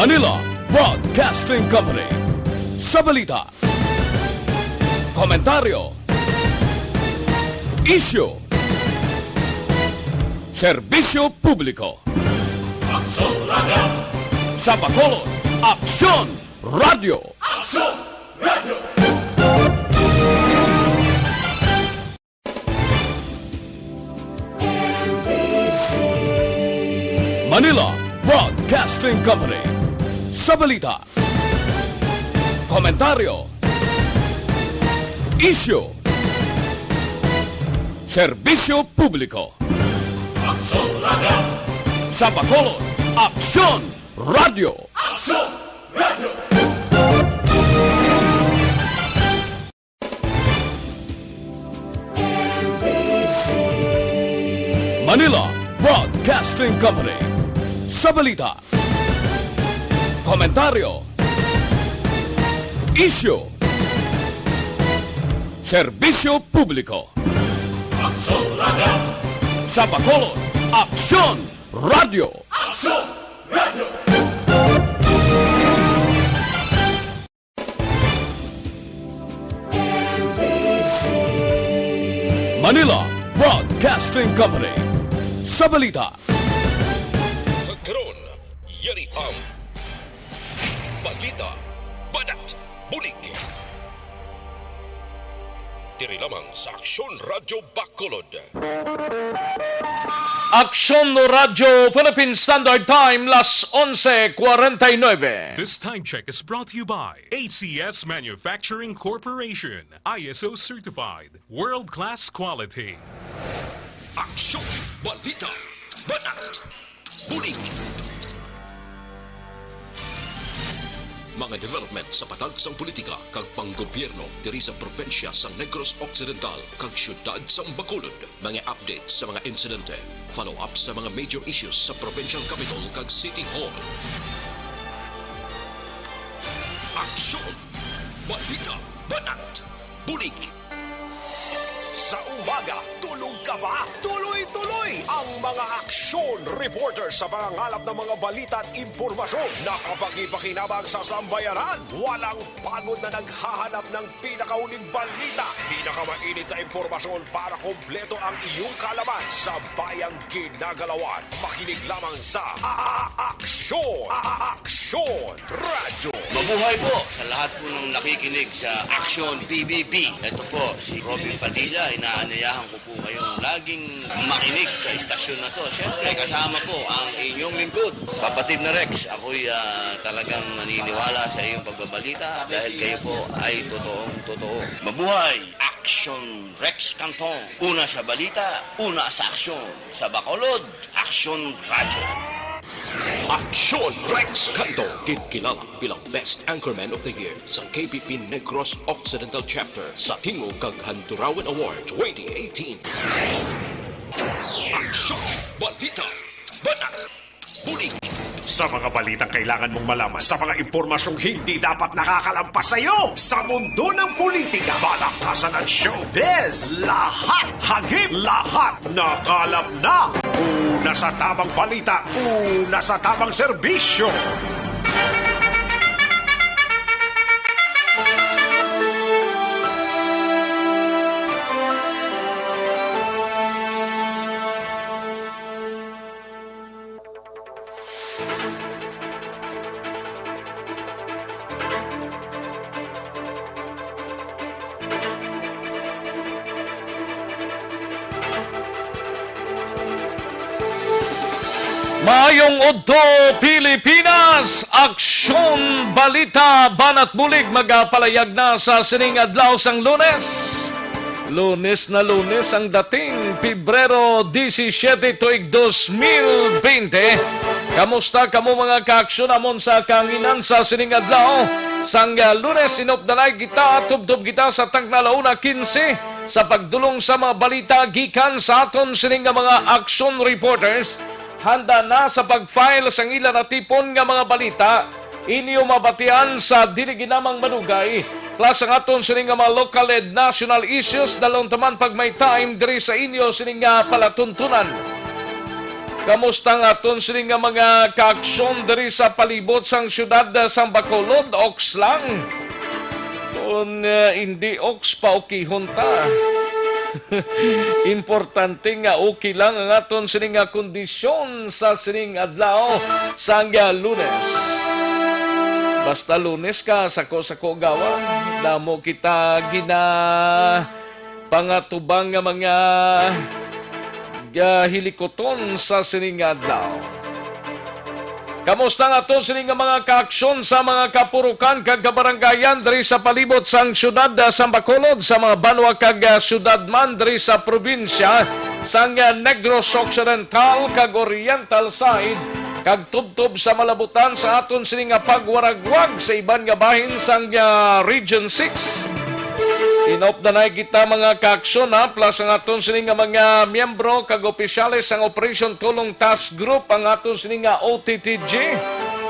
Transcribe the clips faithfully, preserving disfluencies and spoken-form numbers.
Manila Broadcasting Company. Sa balita, komentaryo, isyu, serbisyo publiko. Aksyon Radio. Sa Bacolod, Aksyon Radio. Aksyon Radio. Manila Broadcasting Company. Sa balita, komentaryo, isyu, serbisyo publiko. Aksyon Radio. Sa Bacolod, Aksyon Radio. Aksyon Radio. Manila Broadcasting Company. Sa balita, komentaryo, isyu, serbisyo publiko. Aksyon Radio. Sa Bacolod, Aksyon Radio. Aksyon Radio. Manila Broadcasting Company. Sa balita, kag karon, yari ang balita, banat, bulig. Diri lamang sa Aksyon Radio Bacolod. Aksyon Radio Philippine Standard Time, las onse cuarenta y nueve. This time check is brought to you by A C S Manufacturing Corporation, I S O certified, world-class quality. Aksyon, balita, banat, bulig. Mga development sa patag sang politika kag panggobyerno diri sa probinsya sang Negros Occidental kag siyudad sang Bacolod. Mga update sa mga insidente, follow-up sa mga major issues sa provincial capitol kag city hall. Aksyon! Balita! Banat! Bulig! Sa umaga, tulog ka ba? Tuloy-tuloy ang mga aksyon reporter sa pangangalap ng mga balita at impormasyon. Nakapagpakinabang sa sambayanan. Walang pagod na naghahanap ng pinakahuling balita, pinakamainit na impormasyon para kompleto ang iyong kaalaman sa bayang ginagalawan. Makinig lamang sa A-, A-, Aksyon! A-, A-, Aksyon Radyo! Mabuhay po sa lahat po ng nakikinig sa Aksyon P B B. Ito po si Robin Padilla, inaanyayahan ko po kayong laging makinig sa istasyon na to. Siyempre, kasama po ang inyong lingkod, Papa Tim na Rex. Ako'y, ah, talagang naniniwala sa iyong pagbabalita dahil kayo po ay totoong totoo. Mabuhay! Aksyon Rex Cantong. Una sa balita, una sa aksyon. Sa Bacolod, Aksyon Radyo. Aksyon Rex Cantong, ginkilala bilang Best Anchorman of the Year sa K B P Negros Occidental Chapter sa Tingog kag Handurawan Award twenty eighteen. Aksyon, balita, banat, bulig. Sa mga balitang kailangan mong malaman, sa mga impormasyong hindi dapat nakakalampas sa iyo, sa mundo ng politika, palakasan at showbiz, lahat, hagip, lahat, nakalap na. Una sa tamang balita, una sa tamang serbisyo. Maayong udto, Pilipinas! Aksyon, balita, banat bulig magapalayag na sa sining adlaw sang Lunes. Lunes na Lunes ang dating, Pebrero disisiete, tuig dos mil bente. Kamusta kamo, mga kaaksyon namon sa kahanginan sa sining adlaw? Sang, ah, Lunes, inupdanay kita, tubtob kita sa tagna la una quince sa pagdulong sa mga balita gikan sa aton sining nga mga aksyon reporters. Handa na sa pag-file sang ila natipon nga mga balita. Inyo mabatian sa dili ginamang madugay, plus ang aton sini nga mga local and national issues, dalhon ta man pag may time diri sa inyo sini nga palatuntunan. Kamusta ang aton sini nga mga kaaksyon diri sa palibot sang siyudad, ah, sang Bacolod? Oks lang. Kung, ah, hindi oks, paukihon ta. Importante nga okay lang ang aton sini nga kondisyon sa sining adlaw sang, ah, Lunes. Basta Lunes ka, sako-sako gawa. Damo kita gina pangatubang nga mga gahilikoton sa sini nga adlaw. Kamusta nga to sini nga mga kaaksyon sa mga kapurukan kag kabarangayan diri sa palibot sang siyudad, ah, sang Bacolod, sa mga banwa kag, ah, siyudad man diri sa probinsya sang, ah, Negros Occidental kag Oriental side, kag tubtob sa malabutan sa aton sini nga pagwaragwag sa iban nga bahin sang, ah, Region six. Inop na nay kita, mga kaaksyon, ha, plus ang aton sini nga mga miyembro kag opisyales sang Operation Tulong Task Group, ang aton sini nga O T T G.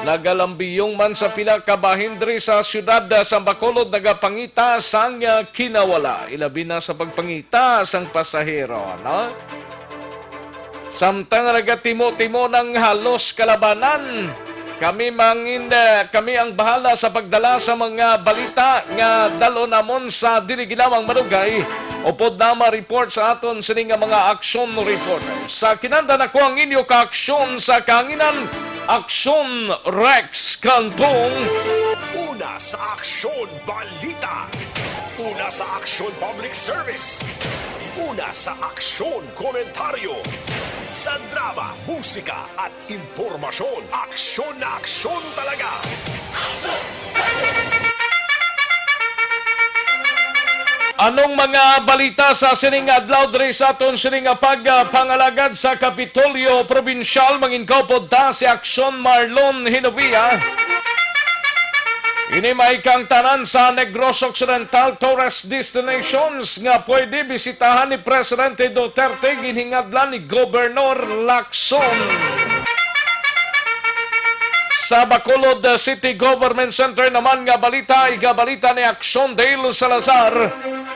Nagalambiyong man sa pila ka bahin diri sa siyudad, ah, sa Bacolod, nagapangita sang, ah, kinawala, ilabi na sa pagpangita sang pasahero, no? Samtang nagatimo-timo ng halos kalabanan, kami mangin, eh, kami ang bahala sa pagdala sa mga balita nga dal-on namon sa dili ginawang madugay, upod na ma-report sa aton sini nga mga action report. Sa kinanda nako ang inyo kaaksyon sa kahanginan, Aksyon Rex Cantong. Una sa Aksyon Balita. Una sa Aksyon Public Service. Una sa Aksyon Komentaryo. Sa drama, musika, at impormasyon, aksyon na aksyon talaga. Anong mga balita sa sining adlaw diri sa aton sining nga pagpangalagad sa Kapitolyo Probinsyal? Manginkaupod ta si Aksyon Marlon Hinovia. Ini may kang tanan sa Negros Occidental tourist destinations nga pwede bisitahan ni Presidente Duterte, ginhingadlan ni Gobernador Lacson. Sa Bacolod City Government Center naman nga balita, igabalita ni Aksyon Dale Salazar,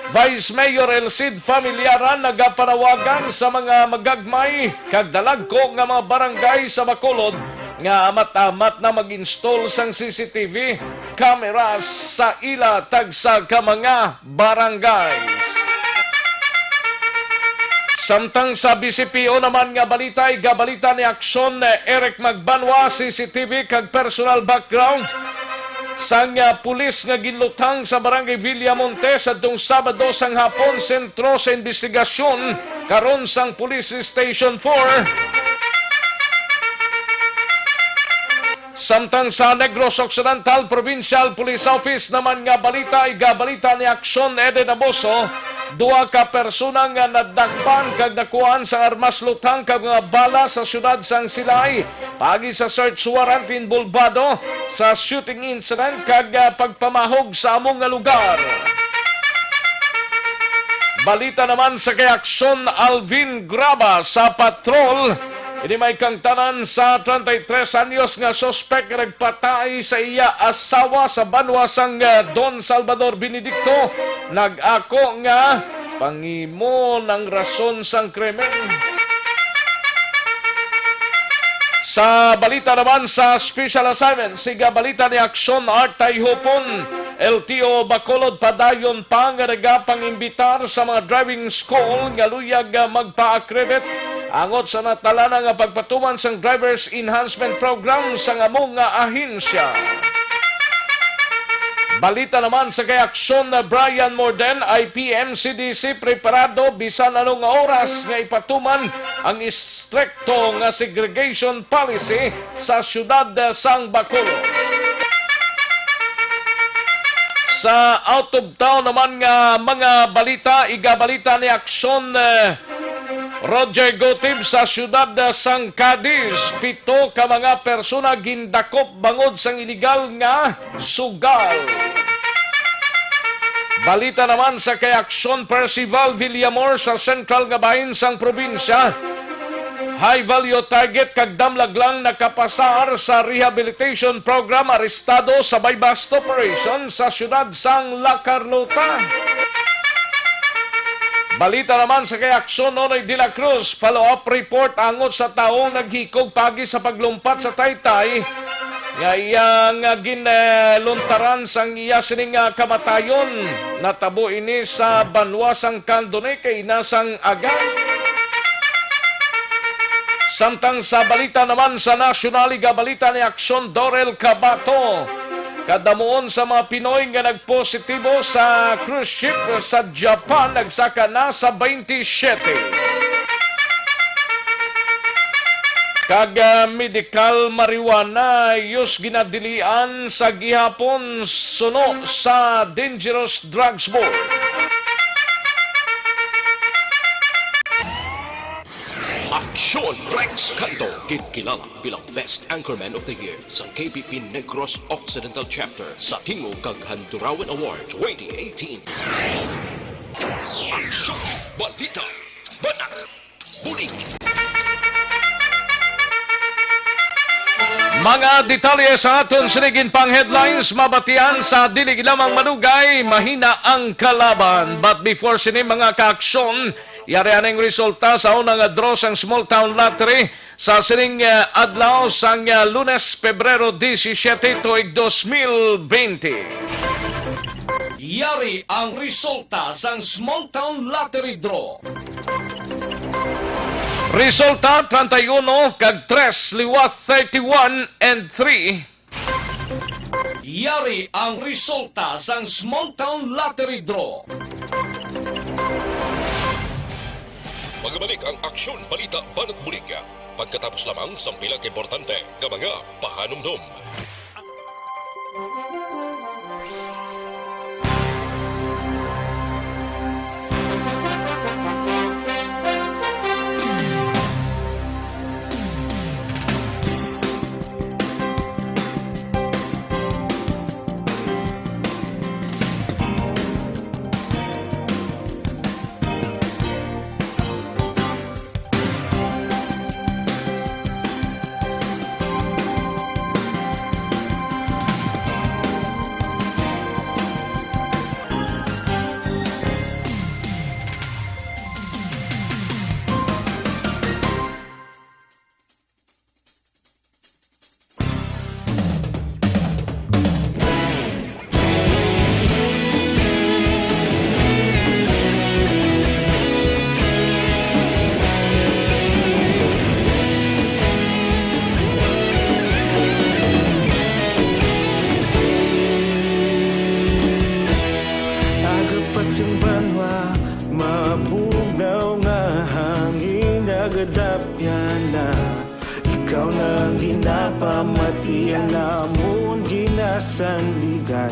Vice Mayor El Cid Familiaran nagapanawagan sa mga magagmay kag dalagko nga mga barangay sa Bacolod nga amat-amat na mag-install sang C C T V cameras sa ila tagsa ka mga barangay. Samtang sa B C P O naman nga balita, igabalita ni Aksyon, eh, Eric Magbanwa, C C T V kag personal background sang, ah, pulis nga ginluthang sa Barangay Villamonte sadtong Sabado sang hapon, sentro sa investigasyon karon sang Police Station four. Samtang sa Negros Occidental Provincial Police Office naman nga balita, igabalita ni Aksyon Eden Aboso, duha ka persona nga nadakpan kag nakuhaan sang armas luthang kag mga bala sa siyudad sang Silay, paagi sa search warrant inbolbado sa shooting incident kag, ah, pagpamahog sa amo nga lugar. Balita naman sa kay Aksyon Alvin Graba sa Patrol. Ini may kangtanan sa treinta y tres anyos nga suspek nga nagpatay sa iya asawa sa banwa sang, ah, Don Salvador Benedicto, nag-ako nga pangimo nang rason sang krimen. Sa balita naman sa special assignment, siga balita ni Aksyon Art Tayhupon, L T O Bacolod, padayon pa nga nagapangimbitar sa mga driving school nga luyag nga magpa-accredit angot sa natalana nga pagpatuman sang Driver's Enhancement Program sa amo nga ahensya. Balita naman sa kay Aksyon na Brian Morden, I P M C D C, preparado bisan ano nga oras nga ipatuman ang istrikto nga segregation policy sa siyudad sang Bacolod. Sa out of town naman nga mga balita, igabalita ni Aksyon, eh, Roger Gotib sa siyudad sang Cadiz. Pito ka mga persona gindakop bangod sang iligal nga sugal. Balita naman sa kay Aksyon Percival Villamor sa sentral nga bahin sang probinsya. High value target kag damlag lang nakapasar sa rehabilitation program, arestado sa buy-bust operation sa siyudad sang La Carlota. Balita naman sa kay Aksyon Nonoy de la Cruz, follow-up report angot sa tawo naghikog pagi sa paglumpat sa taytay nga iya nga ginluntaran sang iya sining nga kamatayon. Natabo ini sa banwa sang Candone kay nasang aga. Samtang sa balita naman sa nasyonal, igabalita ni Aksyon Dorel Cabato. Kadamuon sa mga Pinoy nga nagpositibo sa cruise ship sa Japan nagsaka na sa twenty-seven. Kag, ah, medical marijuana, yus ginadilian sa gihapon suno sa Dangerous Drugs Board. Aksyon Rex Cando, ginkilala bilang Best Anchorman of the Year sa K P P Negros Occidental Chapter sa Tingog kag Handurawan Award twenty eighteen. Aksyon! Balita! Banat! Bulig! Mga detalye sa aton sining pang headlines mabatian sa dili lamang madugay, mahina ang kalaban. But before sini, mga kaaksyon, yari aning resulta sa una nga draw sang Small Town Lottery sa sining, eh, adlaw sang, eh, Lunes, Pebrero disisiete, tuig dos mil bente. Yari ang resulta sang Small Town Lottery Draw. Resulta, treinta y uno kag tres, liwat thirty-one and three. Yari ang resulta sang Small Town Lottery Draw. Magabalik ang Aksyon Balita Banat Bulig pagkatapos lamang sang pila ka importante nga mga pahanumdom. Aga pa sing banwa, mabugnaw nga hangin nagadapyan na. Ikaw na ang ginapamatian namon ginasandigan.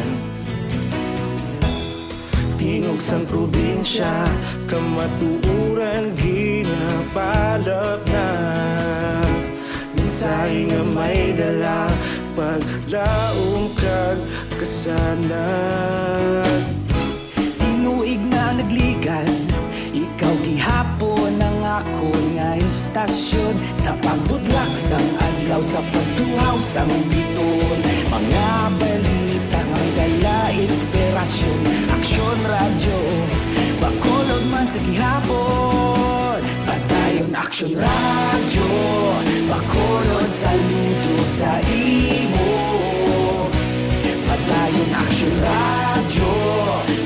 Tingog sang probinsya, kamatuoran ginapalapnag. Mensahe nga may dala, paglaom kag kasanag. Tinuig na nagligan, ikaw gihapon ang akon nga istasyon. Sa pagbutlak sang adlaw, sa pagtuhaw sang biton, mga balita nga may dala inspirasyon. Aksyon Radyo, Bacolod man sa gihapon. Padayon Aksyon Radyo, Bacolod, saludo sa imo. Padayon Aksyon Radyo,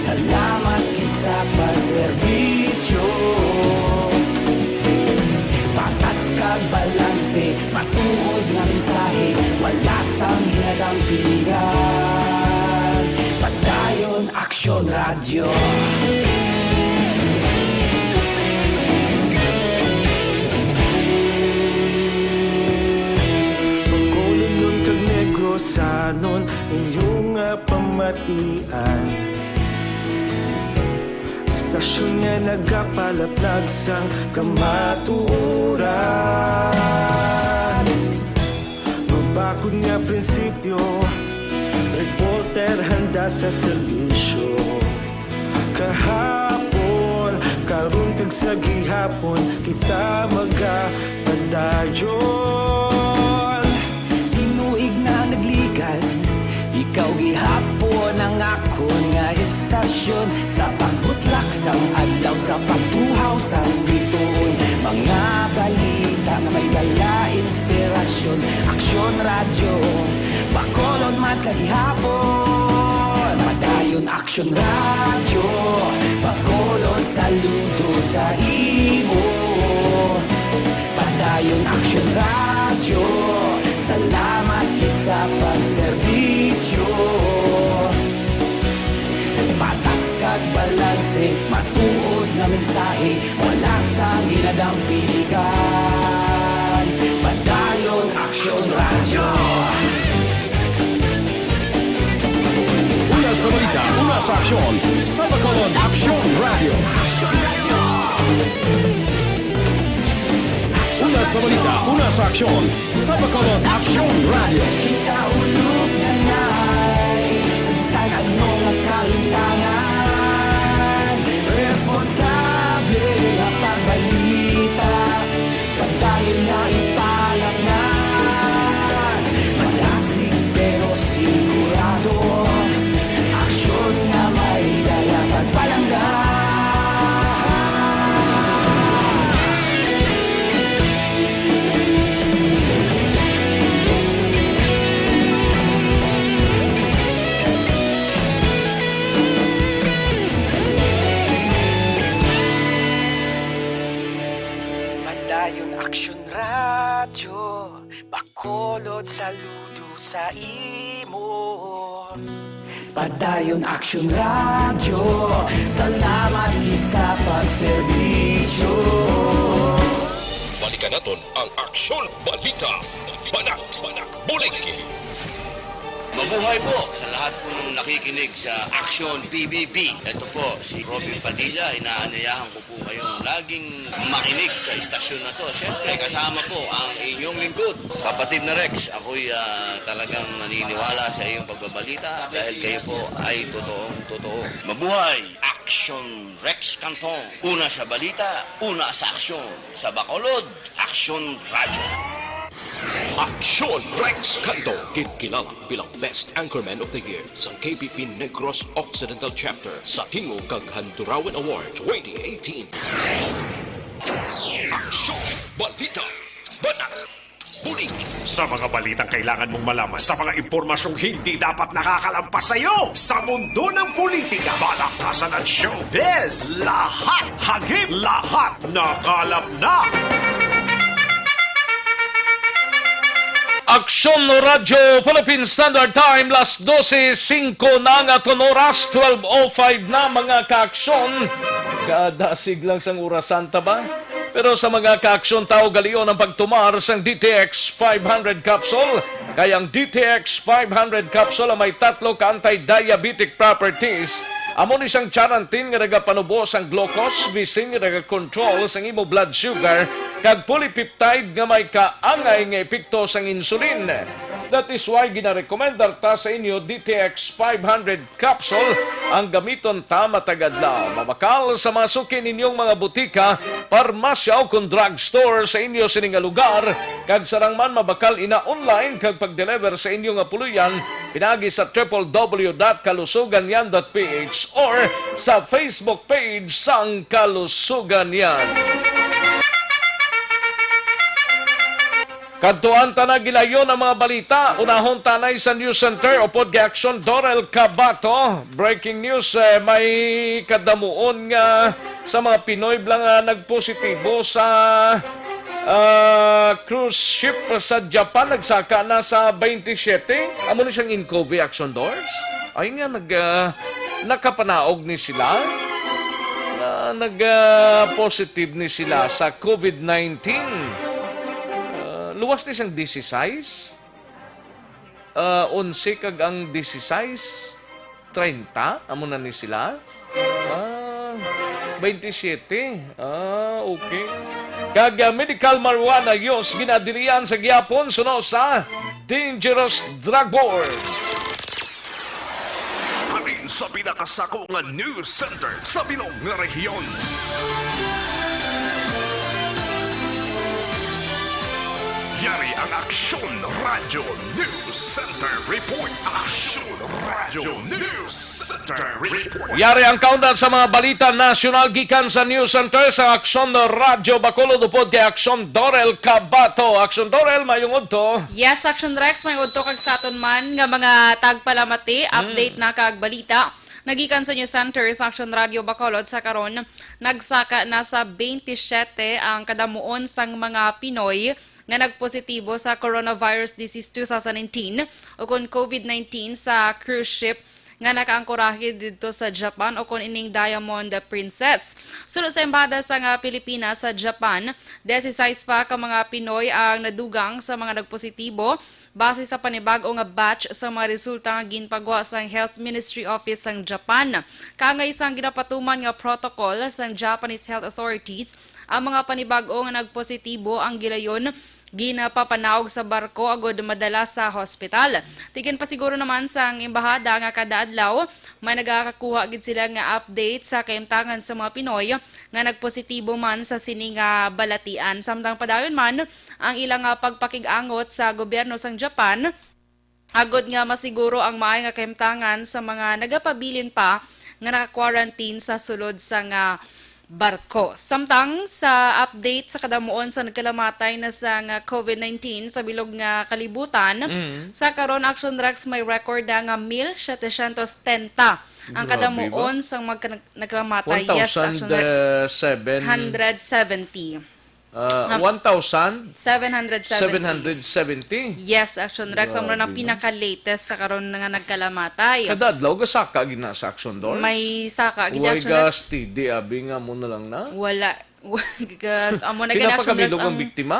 salamat gid sa pagserbisyo. Patas kag balanse, matuod nga mensahe, wala sang ginadampingan. Padayon Aksyon Radyo. Bacolodnon kag Negrosanon, inyo nga pamatian. Istasyon nga nagapalapnag sang kamatuoran. Mabakod nga prinsipyo, reporter handa sa serbisyo. Kahapon, karon kag sa gihapon, kita magapadayon. Tinuig na nagligan, ikaw gihapon ang akon nga istasyon. Sa pagbutlak sang Law sa pagtuhaw sa bituon, mga balita nga may dala inspirasyon. Aksyon Radyo, Bacolod man sa gihapon. Padayon Aksyon Radyo, Bacolod saludo sa imo. Padayon Aksyon Radyo, salamat gid sa pagserbisyo. Patas kag balanse, matuod nga mensahe, wala sang ginadampiligan. Padayon Aksyon Radyo. Una sa balita, una sa aksyon, sa Bacolod Aksyon Radyo. Una sa balita, una sa aksyon, sa Bacolod Aksyon Radyo. Ikaulo nga nay, sa bisan ano nga kalimtangan, responsable nga pagbalita, padayon nga ipangatnan, malasig pero sigurado, aksyon nga may dala pagpalangga. Padayon Aksyon Radyo, Bacolod saludo sa imo. Padayon Aksyon Radyo, salamat gid sa pagserbisyo. Balikan naton ang Aksyon Balita. Banat, bulig. Mabuhay po sa lahat po ng nakikinig sa Aksyon P B B. Ito po si Robin Padilla, inaanyayahan ko po kayong laging makinig sa istasyon na to. Siyempre, kasama po ang inyong lingkod, kapatid na Rex. Ako'y, ah, talagang naniniwala sa iyong pagbabalita dahil kayo po ay totoong totoo. Mabuhay! Aksyon Rex Canton. Una sa balita, una sa aksyon. Sa Bacolod, Aksyon Radyo. Aksyon Rex Canto, ginkilala bilang Best Anchorman of the Year sa K P P Negros Occidental Chapter sa Tingog kag Handurawan Award twenty eighteen. Aksyon, balita, banat, bulig. Sa mga balitang kailangan mong malaman, sa mga impormasyong hindi dapat nakakalampas sa iyo, sa mundo ng politika, balakasan at showbiz, lahat, hagip, lahat nakalap na. Aksyon Radyo Philippine Standard Time, las dose singko na nga aton oras, twelve oh five na, mga kaaksyon. Kadasig lang sang orasan ta ba? Pero sa mga kaaksyon, tao galion ang pagtumar sang D T X five hundred capsule, kay ang D T X five hundred capsule ang may tatlo ka anti-diabetic properties. Amo ni sang charantin nga nagapanubo sang glucose, visin nga nagakontrol sang imo blood sugar, kag polypeptide nga may kaangay nga epekto sang insulin. That is why ginarekomendar ta sa inyo D T X five hundred capsule ang gamiton ta matag adlaw. Mabakal sa mga suki ninyong mga butika, parmasya, o kon drugstore sa inyo sini nga lugar, kag sarang man mabakal ina online kag pag-deliver sa inyo nga puloy-an pinaagi sa triple W dot kalusugan yan dot P H or sa Facebook page sang Kalusugan Yan. Kadtuan ta na gilayon ang mga balita. Unahon ta anay sa News Center upod kay Aksyon Dorel Cabato. Breaking news, eh, may kadamuon nga sa mga Pinoy bala nga nagpositibo sa, ah, cruise ship sa Japan. Nagsaka na sa twenty-seven. Amo ni siyang Incovi, Aksyon Dors. Ay nga, nag, ah, nakapanaog ni sila. Ah, nag, ah, positive ni sila sa COVID nineteen. Ah, luwas ni siyang disisais. Ah, onse kag ang disisais, treinta, amo na ni sila. Ah, twenty-seven. Ah, okay. Kag, ah, medical marijuana use ginadilian sa gihapon suno sa dangerous drug wars. Halin sa pinakasako nga news center sa bilog nga rehiyon. Yari ang Aksyon Radyo News Center Report. Aksyon Radyo News Center Report. Yari ang kaundan sa mga balita nasyonal gikan sa News Center sa Aksyon Radyo Bacolod upod kay Aksyon Dorel Cabato. Aksyon Dorel, mayong udto. Yes, Aksyon Rex, mayong udto kag sa aton man nga mga tagpalamati. Hmm. Update na kag balita nagikan sa News Center sa Aksyon Radyo Bacolod. Sa karon, nagsaka na sa twenty-seven ang kadamuon sang mga Pinoy nga nagpositibo sa coronavirus disease two thousand nineteen o kon COVID nineteen sa cruise ship nga nakaangkorahe didto sa Japan o kon ining Diamond Princess. Suno sa Embahada sang Pilipinas sa Japan, disisais pa ka mga Pinoy ang nadugang sa mga nagpositibo base sa panibag-o nga batch sa mga resulta nga ginpagwa sang Health Ministry Office sang Japan. Kaangay sang ginapatuman nga protocol sang Japanese health authorities, ang mga panibag-o nga nagpositibo ang gilayon ginapapanaog sa barko agud madala sa hospital. Ti ginpasiguro naman sang embahada nga kada adlaw may nagakakuha gid sila nga update sa kahimtangan sa mga Pinoy nga nagpositibo man sa sini nga balatian. Samtang padayon man ang ilang, ah, pagpakig-angot sa gobyerno sang Japan, agud nga masiguro ang maay nga kahimtangan sa mga nagapabilin pa nga naka-quarantine sa sulod sang barko. Samtang sa update sa kadamuon sa nagkalamatay na sang COVID nineteen sa bilog nga kalibutan, Mm. sa karon, Action Rex, may record na nga mil setecientos setenta ang Grabe ba? kadamuon sang magka-, nagkalamatay. Yes, Action Rex. One thousand seven. Hundred seventy. Ah, Ah, one thousand seven hundred seventy. seven hundred seventy. Yes, Action Rex, amo na ang Grabe, no? pinaka-latest sa karon nga nagkalamatay. Kada adlaw, gasaka gid na sa Action Doors? May saka gid, Way Action ga Rex. steady, abi nga mo na lang na? Wala. Ga-, amo na gid, Action Rex, Pinapakabilog ang ang biktima?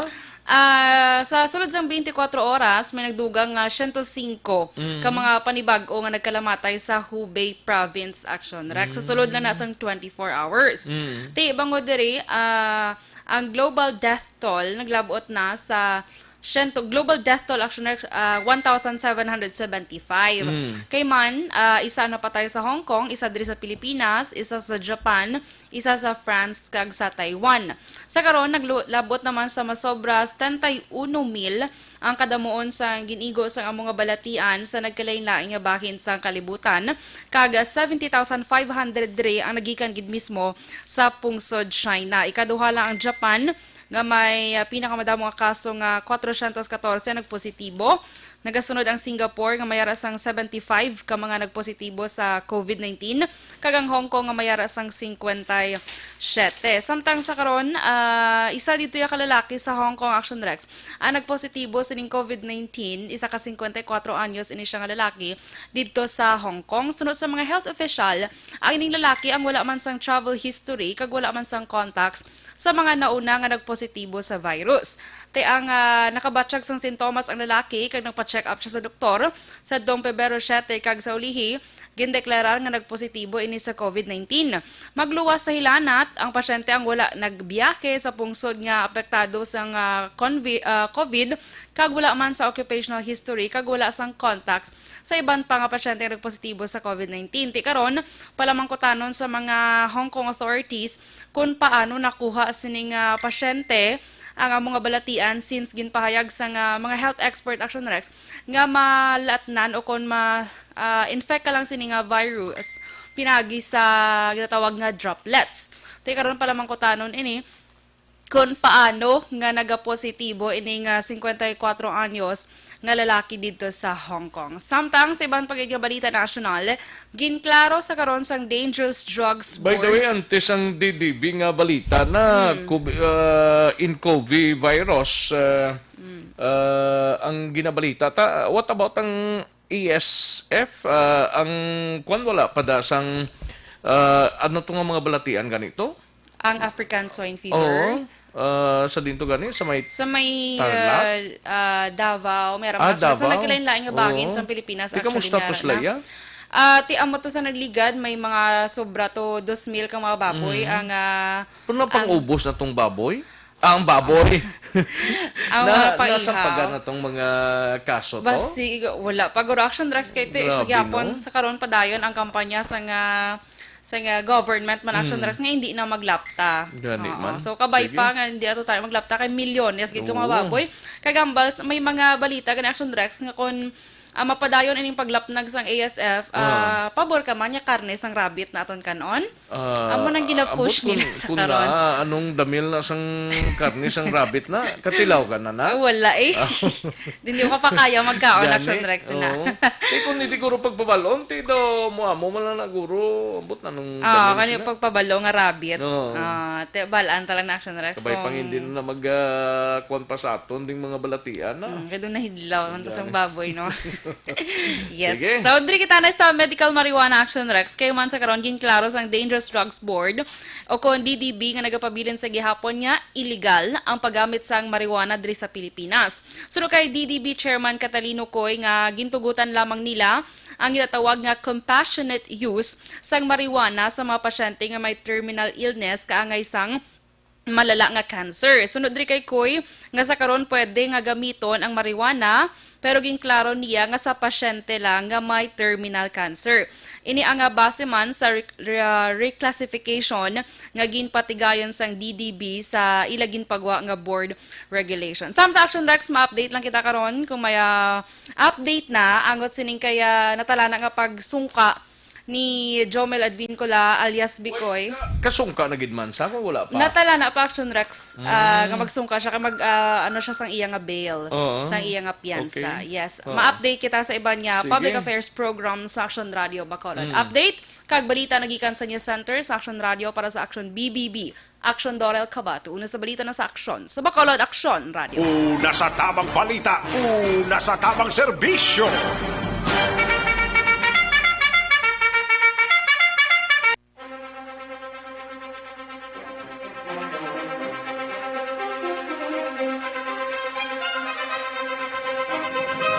Ah, sa sulod sang twenty-four oras, may nagdugang nga siyento singko Mm. ka mga panibag-o nga nagkalamatay sa Hubei Province, Action Rex. Sa sulod na na Mm. sang twenty-four hours. Mm. Ti, bangod diri, ah, ang global death toll naglabot na sa siyento, global death toll, Action Rex, ah, one thousand seven hundred seventy-five. Mm. Kay man, ah, isa napatay sa Hong Kong, isa diri sa Pilipinas, isa sa Japan, isa sa France, kag sa Taiwan. Sa karon, naglu-, labot naman sa masobra setenta y uno mil ang kadamuon sa gin-igo sang amo nga balatian sa nagkalainlain nga bahin sang kalibutan, kag seventy thousand five hundred diri ang nagikan gid mismo sa pungsod China. Ikaduha lang ang Japan, nga may, ah, pinakamadamo nga kaso nga kwatrocientos katorse ang nagpositibo. Nagasunod ang Singapore nga may ara sang seventy-five ka mga nagpositibo sa COVID nineteen, kag ang Hong Kong nga may ara sang singkwenta y siyete. Samtang sa karon, ah, isa dito ya ka lalaki sa Hong Kong, Action Rex, ang nagpositibo sining COVID nineteen, isa ka singkwenta y kuwatro anyos ini siya nga lalaki didto sa Hong Kong. Sunod sa mga health official, ang ining lalaki ang wala man sang travel history kag wala man sang contacts sa mga nauna nga nagpositibo sa virus. Ti ang, ah, nakabatyag sang sintomas ang lalaki kag nagpa-check up siya sa doktor sa Dong Pebrero siyete kag sa ulihi, gindeklarar nga nagpositibo ini sa COVID nineteen. Magluwas sa hilanat, ang pasyente ang wala nagbiyahe sa pungsod nga apektado sang, ah, convi-, ah, COVID, kag wala man sa occupational history, kag wala sang contacts sa iban pa nga pasyente nga nagpositibo sa COVID nineteen. Ti karon, palamangkutanon sa mga Hong Kong authorities kung paano nakuha sining, ah, pasyente ang amo nga balatian, since ginpahayag sang mga health expert, Action Rex, nga malatnan o kon ma-, ah, infect ka lang sini nga virus pinagi sa ginatawag nga droplets. Ti karon, palamangkutanon ini kung paano nga nagapositibo ini nga singkwenta y kuwatro anyos nga lalaki didto sa Hong Kong. Samtang sa iban pa gid nga balita nasyonal, ginklaro sa karon sang Dangerous Drugs Board. By the way, antes ang D D B nga balita na Hmm. Cov-, ah, in COVID virus, ah, Hmm. ah, ang ginabalita ta, what about ang E S F? Ah, ang kwan, wala pa da sang, ah, ano to nga mga balatian ganito? Ang African Swine Fever. Oo. Ah, sa dinto gani, sa may Sa may, Tarlac? ah, ah, Davao, may Ah, araman siya. Sa Davao? Nagkalain-lain nga bahin Oo. sa Pilipinas, Di, actually, kamusta nga to sila, na. ya? Ah, ti amo to sa nagligad, may mga sobra to dos mil ka mga baboy Mm. ang, ah, Pero ang napangubos na tong baboy? Ah, ang baboy. Ang Na, mga paihaw. nasampagan na tong mga kaso to? Basi, wala pa. Guro, Action Rex, kay ti, sa Grabe, gyapon, no? sa karon padayon ang kampanya sa nga sa nga government man, Action Mm. Rex, nga hindi na maglapta. Gani Oo. man. So, kabay Sige. pa nga hindi ato tayo maglapta kay milyones gid ka mga Oo. baboy. Kagambal, may mga balita gani, Action Rex, nga kung, ah, mapadayon ining paglapnag sang A S F, Ah. ah, pabor ka man nga karne sang rabbit na aton kanon? Ah, Amo nang gina-push ambot kun, nila sa kun karon. naa, anong damil na sang karne sang rabbit na? Katilaw ka na na? Wala eh. Ah. Hindi ko pa kaya magkaon, Gani? Action Rex, na. Oo. Ti kung hindi guro pagpabalon, ti do mo amo man lang na guro, ambot na nung Ah, damil kani sila. pagpabalo nga rabbit. Oo. Ah, te, balaan talaga na, Action Rex, Kabay pang kung hindi na mag, ah, kuwan pa sa aton ding mga balatian na. Mm, kay doon nahidlaw ang Gani. tasang baboy, no? Yes. Sige. So, diri kita na sa medical marijuana, Action Rex. Kay man sa karon, ginklaro sang Dangerous Drugs Board o kon D D B nga nagapabilin sa gihapon nga illegal ang paggamit sang marijuana diri sa Pilipinas. Suno kay D D B Chairman Catalino Coy nga gintugutan lamang nila ang ginatawag nga compassionate use sang marijuana sa mga pasyente nga may terminal illness kaangay sang malala nga cancer. Sunod diri kay Coy, nga sa karon pwede nga gamiton ang marijuana, pero ginklaro niya nga sa pasyente lang nga may terminal cancer. Ini ang, ah, base man sa re-, re-, ah, reclassification nga ginpatigayon sang D D B sa ila ginpagwa nga board regulation. Samtang Action Rex, ma-update lang kita karon kung may, ah, update na angot sining kaya natalana nga pagsungka ni Jomel Advincula alias Bikoy. Wait, ka-, kasungka na gid man sa kung wala pa? Natalana pa, Action Rex, ah, Mm. nga magsungka siya, kay mag, ah, ano siya sang iya nga bail, Oo. sang iya nga piyansa. Okay. Yes. Oo. Ma-update kita sa iban nga Sige. public affairs program sa Action Radio Bacolod. Mm. Update kag balita nagikan sa News Center sa Action Radio para sa Action B B B. Action Dorel Cabato. Una sa balita na sa Aksyon. Sa Bacolod, Aksyon Radio. Una sa tabang balita, una sa tabang serbisyo.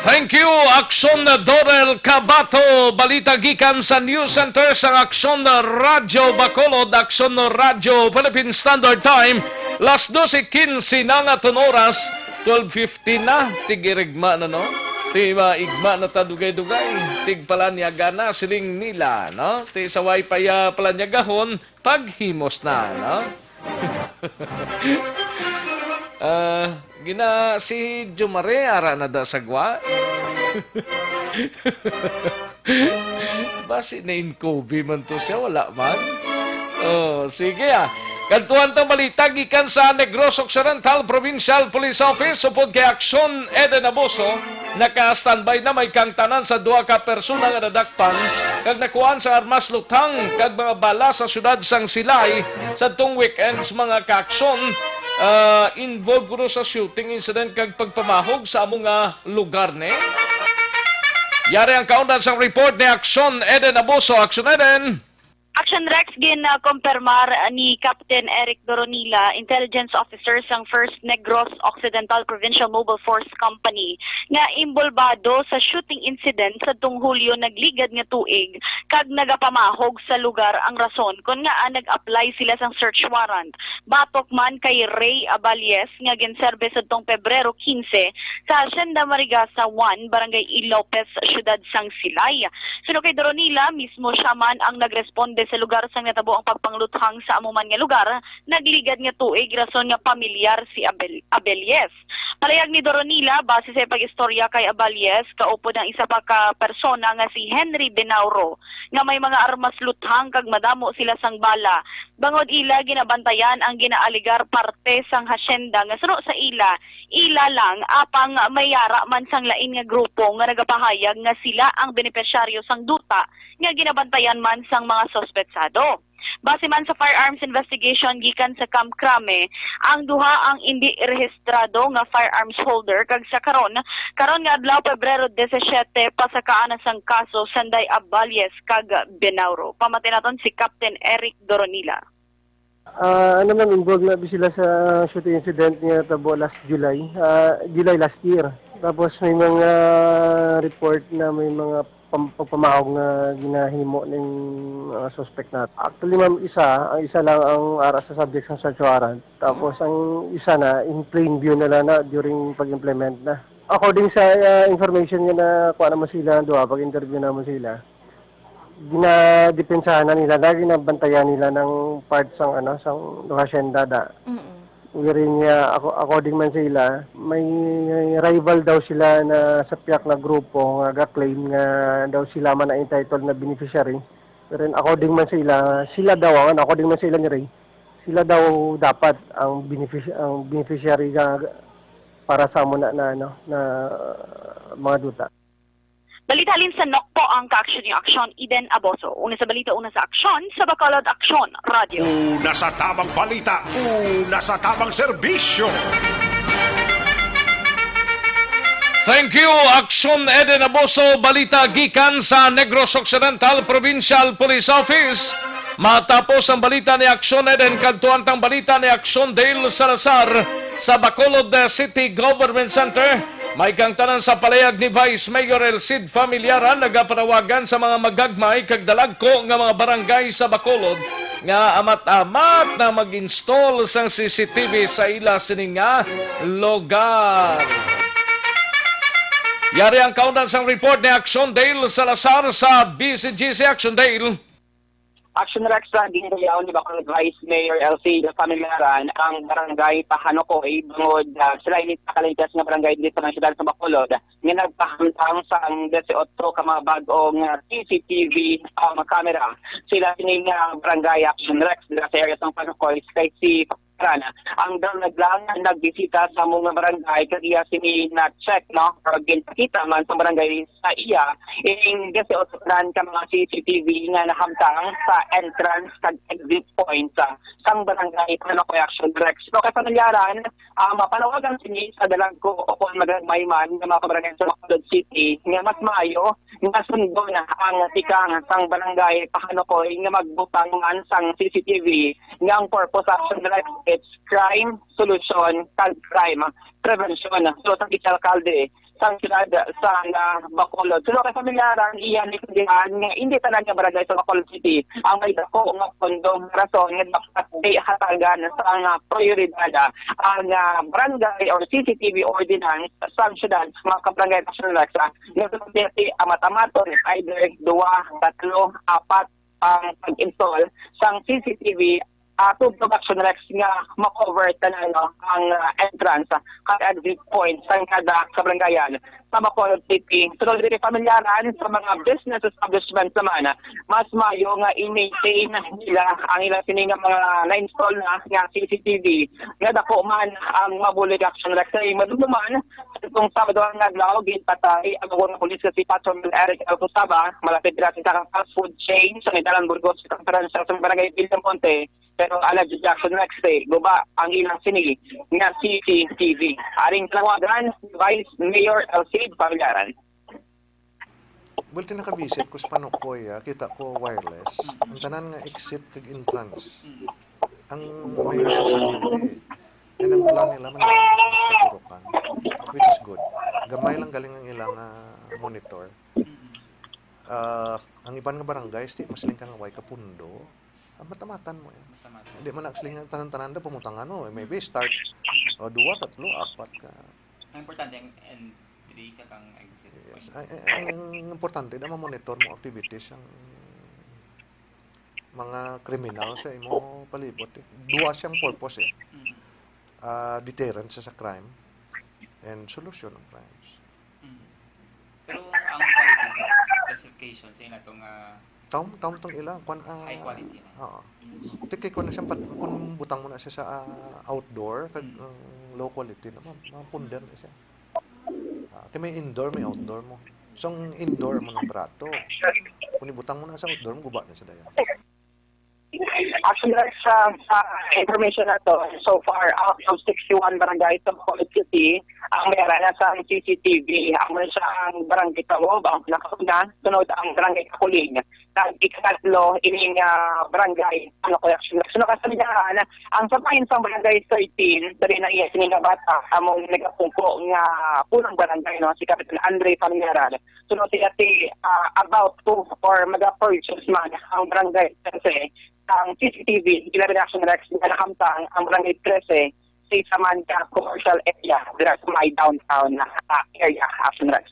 Thank you, Aksyon Dorel Cabato. Balita gikan sa News Center sang Aksyon Radyo Bacolod, Aksyon Radyo Philippine Standard Time, las doce quince na nga aton oras, twelve fifteen na, tig-irigma na, no? Ti maigma na ta dugay-dugay, tig-Palanyaga na, siling nila, no? Ti sa way pa ya palanyagahon, paghimos na, no? Ah, gina, si Jumare, ara na da sa gwa. Basi na-inkobi man to siya, wala man. Oh, sige, ah. Kadtuan tang balita gikan sa Negros Occidental Provincial Police Office upod kay Aksyon Eden Abuso. Naka-standby na may kangtanan sa duha ka persona nga nadakpan kag nakuhaan sa armas luthang kag mga bala sa siyudad sang Silay sadtong weekends, mga kaaksyon. Ah, involved kuno sa shooting incident kag pagpamahog sa amo nga lugar, ne? Yari ang kaundan sang report ni Aksyon Eden Abuso. Aksyon Eden! Action Rex, gin-, ah, kumpirmar ni Captain Eric Doronila, intelligence officer sang First Negros Occidental Provincial Mobile Force Company, nga imbolbado sa shooting incident sadtong Hulyo nagligad nga tuig kag nagapamahog sa lugar ang rason kon ngaa nag-apply sila sang search warrant batok man kay Ray Aballes nga ginserbe sadtong Pebrero quince sa Hacienda Marigasa one, Barangay E. Lopez, Siyudad sang Silay. Suno kay Doronila, mismo siya man ang nagresponde sa lugar sang natabo ang pagpangluthang sa amo man nga lugar nagligad nga tuig, rason nga pamilyar si Abel-, Abelles. Palayag ni Doronila, base sa pag-istorya kay Abelles, kaupod ang isa pa ka persona nga si Henry Benauro, nga may mga armas luthang kag madamo sila sang bala. Bangod ila, ginabantayan ang ginaaligar parte sang hacienda nga suno sa ila, ila lang, apang may yara man sang lain nga grupo nga nagapahayag nga sila ang benepisyaryo sang duta nga ginabantayan man sang mga suspetsado. Base man sa firearms investigation gikan sa Camp Crame, ang duha ang indi rehistrado nga firearms holder kag sa karon, karon nga adlaw, Pebrero disisiete, pasakaan na sang kaso sanday Aballes kag Benauro. Pamati naton si Captain Eric Doronila. Ah, ano, ma'am, involved na bi sila sa shooting incident nga tabo last July, ah, July last year. Tapos may mga report na may mga pam-, pagpamahog nga ginahimo ning mga suspect nato. Actually, ma'am, isa, ang isa lang ang ara sa subject sa search warrant. Tapos ang isa na in plain view na lang na during pag-implement na. According sa, ah, information nga nakuha naman sila, duha, pag-interview naman sila, Ginadepensahan na nila, na ginabantayan nila ng part sang, ano, sang hacienda da. Mm-mm. Wherein niya, ako, according man sa ila, may rival daw sila na sa piyak na grupo nga ga-claim nga daw sila man ang entitled na beneficiary. Pero according man sa ila, sila daw, ang according man sa ila ni Ray, sila daw dapat ang benefici-, ang beneficiary nga para sa amo na, na, ano, na mga duta. Balita halin sa Nokpo ang kaaksyon ni Aksyon Eden Aboso. Una sa balita, una sa aksyon, sa Bacolod Aksyon Radio. Una sa tabang balita, una sa tabang serbisyo. Thank you, Aksyon Eden Aboso. Balita gikan sa Negros Occidental Provincial Police Office. Matapos ang balita ni Aksyon Eden, kadtuan tang balita ni Aksyon Dale Salazar sa Bacolod City Government Center. May kang tanan sa palayag ni Vice Mayor El Cid Familiaran, nagapanawagan sa mga magagmay kag dalagko nga mga barangay sa Bacolod nga amat-amat na mag-install sang C C T V sa ila sini nga lugar. Yari ang kaundan sang report ni Aksyon Dale Salazar sa B C G C. Aksyon Dale. Action Rex sa ginhigayaon ni Bacolod Vice Mayor El Cid Familiaran ang barangay Pahanukoy bangod, ah, sila ini pinakaligtas nga barangay dito sa siyudad sa Bacolod nga nagpahamtang sang disiotso ka mga bag-ong, ah, C C T V, ah, mga camera. Sila sini nga barangay Action Rex dira sa area sang Pahanukoy kay si Paran. Ang drone lang nagbisita sa among barangay kag iya sini na-check, no? Pero ginpakita man sa barangay sa iya ining disiotso ka mga C C T V nga nahamtang sa entrance kag exit points, ah, sang barangay Pahanukoy Action Rex. So, kay Familiaran, ah, mapanawagan sini sa dalagko o kon magagmay man nga mga kabarangay sa Bacolod City nga mas maayo nga sundon ang tikang sang barangay Pahanukoy nga magbutang man sang C C T V nga ang purpose Action Rex, it's crime solution kag crime prevention. So, sa vice-alkalde sang siyudad sang, ah, Bacolod. So, kay Familiaran, iya ni nga hindi tanan nga barangay sa Bacolod City ang may dako nga pondo nga rason nga dapat di hatagan sang, ah, prioridad, ah, ang, ah, barangay or C C T V ordinance sang siyudad sa mga kabarangay Action Rex, ah, nga sa pagpiyati, amat-amaton, either duwa, tatlo, apat ang pag-install sang C C T V, ah, tubtob Action Rex nga ma-cover tanan, no, ang, ah, entrance, ah, kag exit point sang kada kabarangayan sa Bacolod City. Sunod diri, Familiaran, sa mga business establishment naman, ah, mas maayo nga i-maintain nila ang ila sini nga mga na-install na nga C C T V nga dako man ang mabulig Action Rex. Kay madumduman, itong Sabado nga adlaw, ginpatay ang mga pulis nga si Patrolman Eric Alcosaba, malapit dira sa isa ka fast food chain sa may Dalan Burgos, sa Conference sa Barangay Villamonte. Pero alleged Action Rex, eh, guba ang ilang sini nga C C T V. Aring tinawagan, Vice Mayor El Cid Familiaran. Well, nakavisit ko sa Panukoy, ah, kita ko wireless. Mm. Ang tanan nga exit kag entrance. Mm. Ang may C C T V. And ang plan nila man, mas katurukan, which is good. Gamay lang galing ang ilang, ah, monitor. Mm. Ah, ang iban nga barangay, di mas lingkang way kapundo. Ah, matamatan mo, eh. Matamatan. Di man actually nga tanan-tanan da pumutangan, no? Eh, maybe start, o, duwa, tatlo, apat ka. Ang importante, ang entry ka kang exit. Yes. Point. Ay, ay, ang importante na ma-monitor mo activities ang mga kriminal sa imo palibot, eh. Duwa siyang purpose, eh. Mm. Ah, deterrent siya sa crime and solution of crimes. Mm. Pero ang quality ba, specification sa ila to nga Taom, taom tong ila, kwan, ah, high quality na. Oo. Mm. Tikay ko na siya, pat-, kung butang mo na siya sa, ah, outdoor, kag, Mm. ang low quality na, ma-, mapunder na siya. Ah, ti may indoor, may outdoor mo. So, ang indoor mo ng barato. Kung ibutang mo na sa outdoor mo, guba na siya dayon. Actually, sa, sa information na to, so far, out of sixty-one barangays sa Bacolod City, ang may ara na sa C C T V, ang may siya ang barangay Taob, ang pinakauna, sunod ang barangay Kakuling. Kag ikatlo, ining, ah, barangay, ano ko, actually, so, nakasandahan, ang sa bahin sa barangay thirteen, dali na iya, sini nga bata, among nagapungko nga punong barangay, no, si Kapitan Andre Familiaran. Sunod siya ti, ah, about to or maga-purchase man ang barangay kasi ang C C T V, ilabi na Action Rex, nga nakamtang ang barangay trese sa isa man ka commercial area dira sa may downtown, ah, area, Action Rex.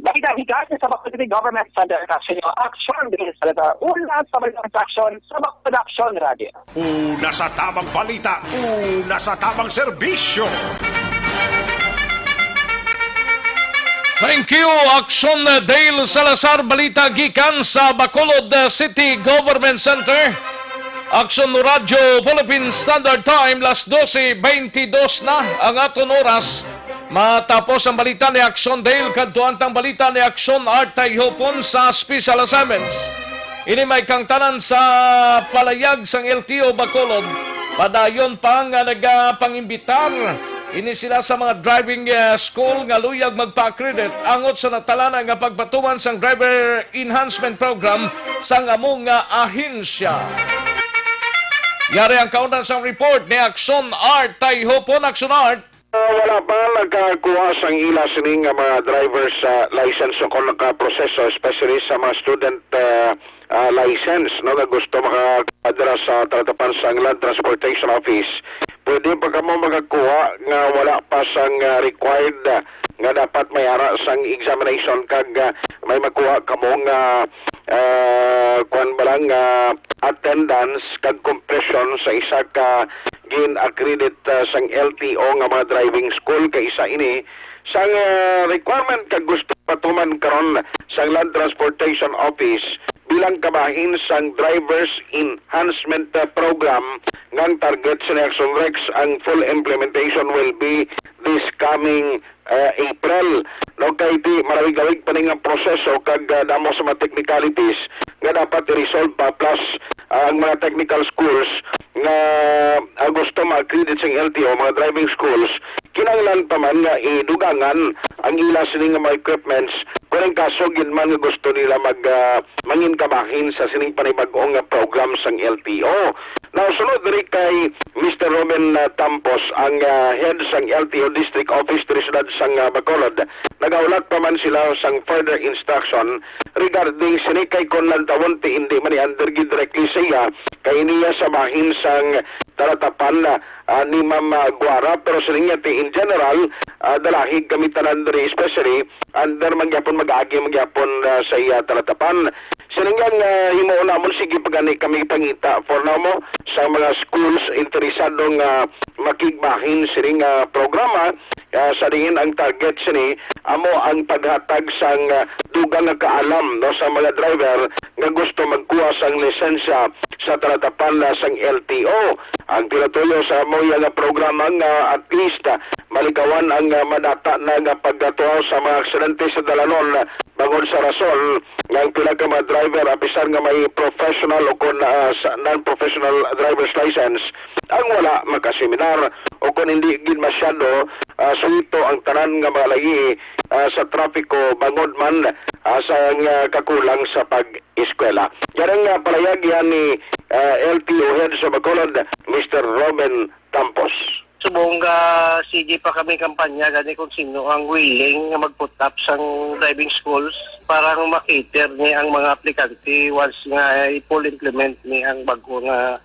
Balita gikan sa Bacolod City Government Center, Aksyon Nyo Aksyon, diri sa Salazar. Una sa Balita sa Aksyon sa Bacolod Aksyon Radio. Una sa tamang balita, una sa tamang serbisyo. Thank you, Aksyon Dale Salazar. Balita gikan sa Bacolod City Government Center. Aksyon Radio Philippine Standard Time, las doce veintidós na ang aton oras. Matapos ang balita ni Aksyon Dale, kadtuan tang balita ni Aksyon Art Tayhopon sa Special Assignments. Ini may kangtanan sa palayag sang L T O Bacolod. Padayon pa nga nagapangimbitar ini sila sa mga driving, eh, school nga luyag magpa-accredit angot sa natalana nga pagpatuman sang driver enhancement program sang amo nga ahensya. Yari ang kauna sang report ni Aksyon Art Tayhopon. Aksyon Art. Ah, wala pa nakakuha sang ila sini nga mga driver's, ah, license o kung nakaproseso, especially sa mga student, ah, ah, license, no, nga gusto makadra sa talatapan sang Land Transportation Office. Pwede pa kamo makakuha nga wala pa sang, ah, required, ah, nga dapat may ara sang examination kag, ah, may makuha kamo nga, ah, kuwan ba lang, ah, attendance kag compression sa isa ka gin-accredit, ah, sang L T O nga mga driving school. Kay isa ini sang, ah, requirement kag gusto patuman karon sang Land Transportation Office bilang kabahin sang Driver's Enhancement, ah, Program, nga ang target sa Action Rex ang full implementation will be this coming, ah, April. No, kay di marawig-awig pa ni nga proseso kag, ah, damo sa mga technicalities nga dapat i-resolve pa, plus, ah, ang mga technical schools nga, ah, gusto ma-accredit sang L T O, mga driving schools, kinahanglan pa man nga idugangan ang ila sini nga mga equipments kung ang kaso gid man nga gusto nila mag, ah, mangin kabahin sa sining panibag-o nga program sang L T O. Now, sunod diri kay Mister Ruben, ah, Tampos, ang, ah, head sang L T O District Office diri siyudad sang, ah, Bacolod, nagahulat pa man sila sang further instruction regarding sini kay kon lantawon ti indi man ni under gid directly sa iya, kay iniya sa bahin sang talatapan, ah, ni Ma'am, ah, Guara, pero sining niya ti in general, ah, dalahig kami tanan diri, especially under man gyapon, mag-agi man gyapon, ah, sa iya talatapan. Sining niya nga himuon namon, sige pa gani kami pangita for now mo sa mga schools interesado nga makigbahin sining, ah, programa, ah, sa diin ang target sini amo ang paghatag sang, ah, dugang nga kaalam, no, sa mga driver nga gusto magkuha sang lisensya sa talatapan, ah, sang L T O. Ang pinatuyo sa amo iya nga programa nga at least, ah, malikawan ang, ah, madata na nga pagkatuaw sa mga aksidente sa dalanon, ah, bangod sa rason nga ang pila ka mga driver, apisar nga may professional o kon, ah, sa non-professional driver's license, ang wala makaseminar o kon hindi gid masyado, ah, suwito ang tanan nga mga layi, ah, sa trapiko bangod man, ah, sa nga kakulang sa pag-eskwela. Yan ang, ah, palayag yan ni, ah, L T O head sa Bacolod, Mister Robin Tampos. Subong nga sige pa kami kampanya gani kung sino ang willing nga mag-put up sang driving schools para nga ma-cater ni ang mga aplikante once nga i-full implement ni ang bag-o nga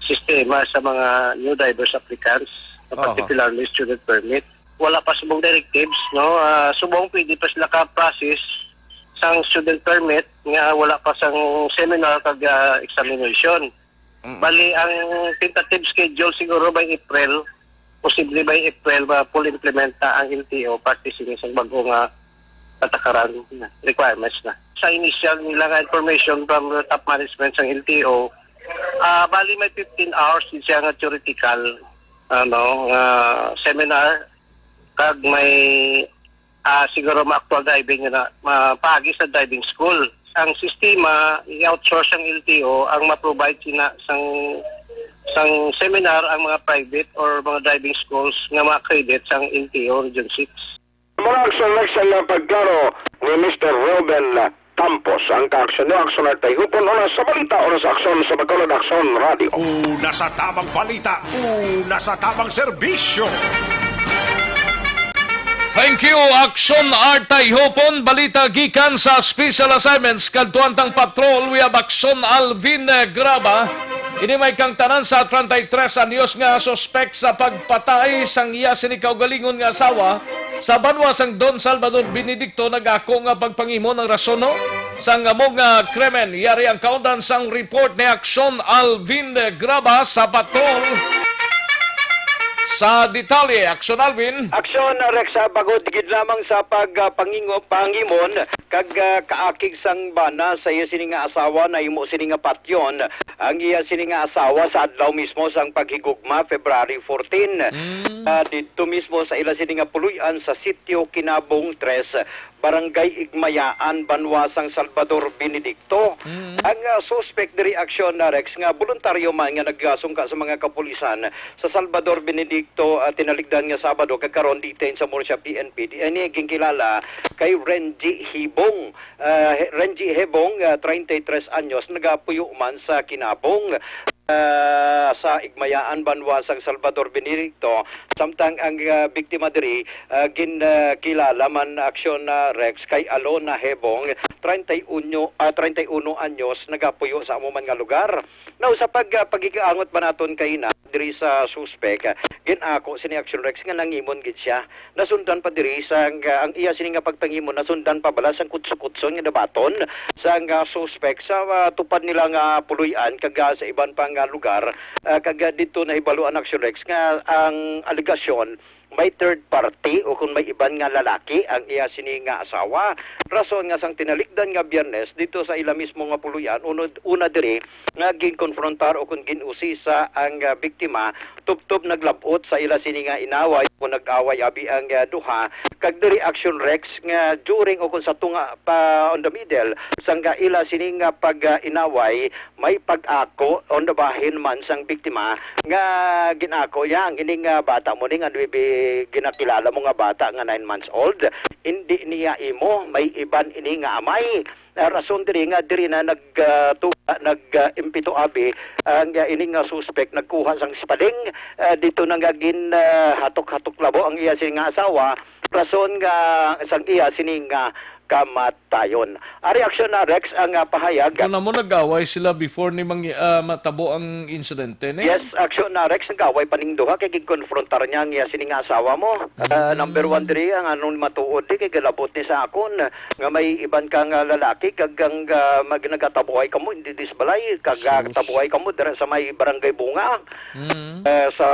sistema sa mga new drivers applicants, Aha. particularly student permit. Wala pa subong directives, no? Ah, subong pwede pa sila ka-process sang student permit nga wala pa sang seminar kag, ah, examination. Mm. Bali, ang tentative schedule siguro by April, posible by April, ma-full implement na ang L T O parte sini sa bag-o nga patakaran na, requirements na. Sa initial nila nga information from the top management sa L T O, ah, bali may fifteen hours din siya nga theoretical, ano, nga seminar, kag may, ah, siguro ma-actual driving na, ma-, paagi sa driving school. Ang sistema, i-outsource ang L T O, ang ma-provide sina sang, sang seminar ang mga private or mga driving schools nga ma-accredit sang L T O Region six. Mura ang sunod sa nga pagklaro ni Mister Ruben Campos, ang kaaksyon niyo, Aksyon Artay Hupon, una sa balita, una sa aksyon, sa Bacolod Aksyon Radio. Una sa tamang balita, una sa tamang serbisyo. Thank you, Action Art Tayhopon. Balita gikan sa Special Assignments, Kadtuan tang Patrol, we have Action Alvin, eh, Graba. Ini may kangtanan sa treinta y tres anyos nga suspek sa pagpatay sang iya sini kaugalingon nga asawa sa banwa sang Don Salvador Benedicto nag-ako nga pagpanghimo ng rason, no? Sang amo nga krimen. Yari ang kaundan sang report ni Action Alvin Graba sa Patrol. Sa detalye, Action Alvin. Action, Rex, ah, bangod gid lamang sa pag, ah, pangingo-, pangimon kag, ah, kaakig sang bana sa iya sini nga asawa, nahimo sini nga patyon ang iya sini nga asawa sa adlaw mismo sang paghigugma, February fourteen. Mm. Ah, didto mismo sa ila sini nga puloy-an sa Sitio Kinabong tres, Barangay Igmayaan, banwa sang Salvador Benedicto. Mm. Ang, ah, suspek diri, Action, ah, Rex, nga boluntaryo man nga nagasungka sa mga kapulisan sa Salvador Benedicto, ah, tinaligdan nga Sabado, kag karon detain sa Murcia P N P. Di ini ginkilala kay Renji Hibong. Ah, He-, Renji Hebong, ah, treinta y tres anyos, nagapuyo man sa Kinabong, ah, sa Igmayaan, banwa sang Salvador Benedicto, samtang ang, ah, biktima diri, ah, gin, ah, kilala man, Action, ah, Rex, kay Alona Hebong, treinta y uno, ah, treinta y uno anyos, nagapuyo sa amo man nga lugar. Now, sa pag, ah, paghigaangot pa naton kaina diri sa suspek, ah, gin-ako sini, Action Rex, nga nangimon gid siya. Nasundan pa diri sang, ah, ang iya sini nga pagpangimon, nasundan pa bala sang kutso-kutso nga nabaton sang, ah, suspek sa, ah, tupad nila nga puloy-an kag, ah, sa iban pa nga lugar, ah, kag, ah, didto nahibalo ang, Action Rex, nga ang alegasyon may third party o kung may iban nga lalaki ang iya sini nga asawa. Rason nga sang tinalikdan nga Biyernes didto sa ila mismo nga puloy-an, unod-, una diri nga ginkonfrontar o kung gin-usisa ang, ah, biktima, tubtob naglab-ot sa ila sini nga inaway o nag-away abi ang, ah, duha. Kag diri, Action Rex, nga during o kung sa tunga pa on the middle sang, ah, ila sini nga pag, ah, inaway, may pag-ako on the bahin man sang biktima nga gin-ako niya ang ining, ah, bata mo ni nga nuebe, ginakilala mo nga bata nga nine months old. Hindi niya imo, may iban ini nga amay. Ah, rason diri nga diri na nag, ah, tu-, ah, nag, ah, impito abi ang, ah, ini nga suspek nagkuha sang spaling, ah, dito na nga gin, ah, hatok-hatok labo ang iya sini nga asawa, rason nga sang iya sini nga kamatayon. Ari, Action, ah, Rex, ang, ah, pahayag. Kung amo nag-away sila before ni mangi-, ah, matabo ang insidente, ni? Yes, Action, ah, Rex, nag-away pa ning duha kay ginkonfrontar niya ang iya sini nga asawa mo. Ah, number one diri ang anong matuod di kay galabot ni sa akon nga may iban ka nga lalaki kag ang, ah, mag-, nagatabuhay kamo hindi disbalay kag, ah, Sus. Tabuhay kamo dira sa may Barangay Bunga. Mm. Ah, sa,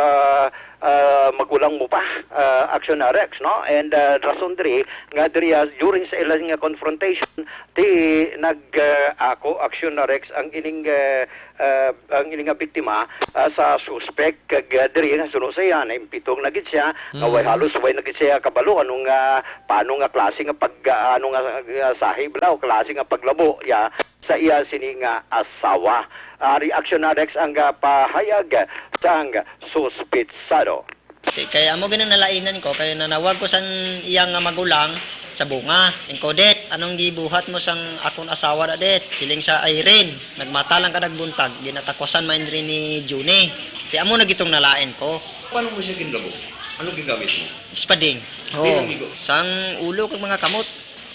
ah, magulang mo pa, ah, Action, ah, Rex, no? And, ah, rason diri nga diri, ah, during sa ilang nga confrontation, ti nag, ah, ako, Action, ah, Rex, ang ining, ah, ah, ang ining nga biktima, ah, sa suspek kag, ah, diri nga suno sa iya, naimpitong na gid siya, nga way Mm. halos way na gid siya kabalo anong, ah, paano nga klase nga pag, ah, ano nga, ah, sahib la o klase nga paglabo ya sa iya sini nga asawa. Ah, reaksyon na, Rex, ang, ah, pahayag sang suspitsado. Kay amo gani nalainan ko, kay nanawag ko sang iya nga magulang sa Bunga. Singko, "Det, anong gibuhat mo sang akon asawa da, Det?" Siling sa Irene, "Nagmata lang ka nagbuntag, ginatakusan man diri ni Junie." Kay amo na gitong nalain ko. Paano mo siya ginlabo? Ano gigamit mo? Spading. Di Oo. Amigo. Sang ulo kag mga kamot.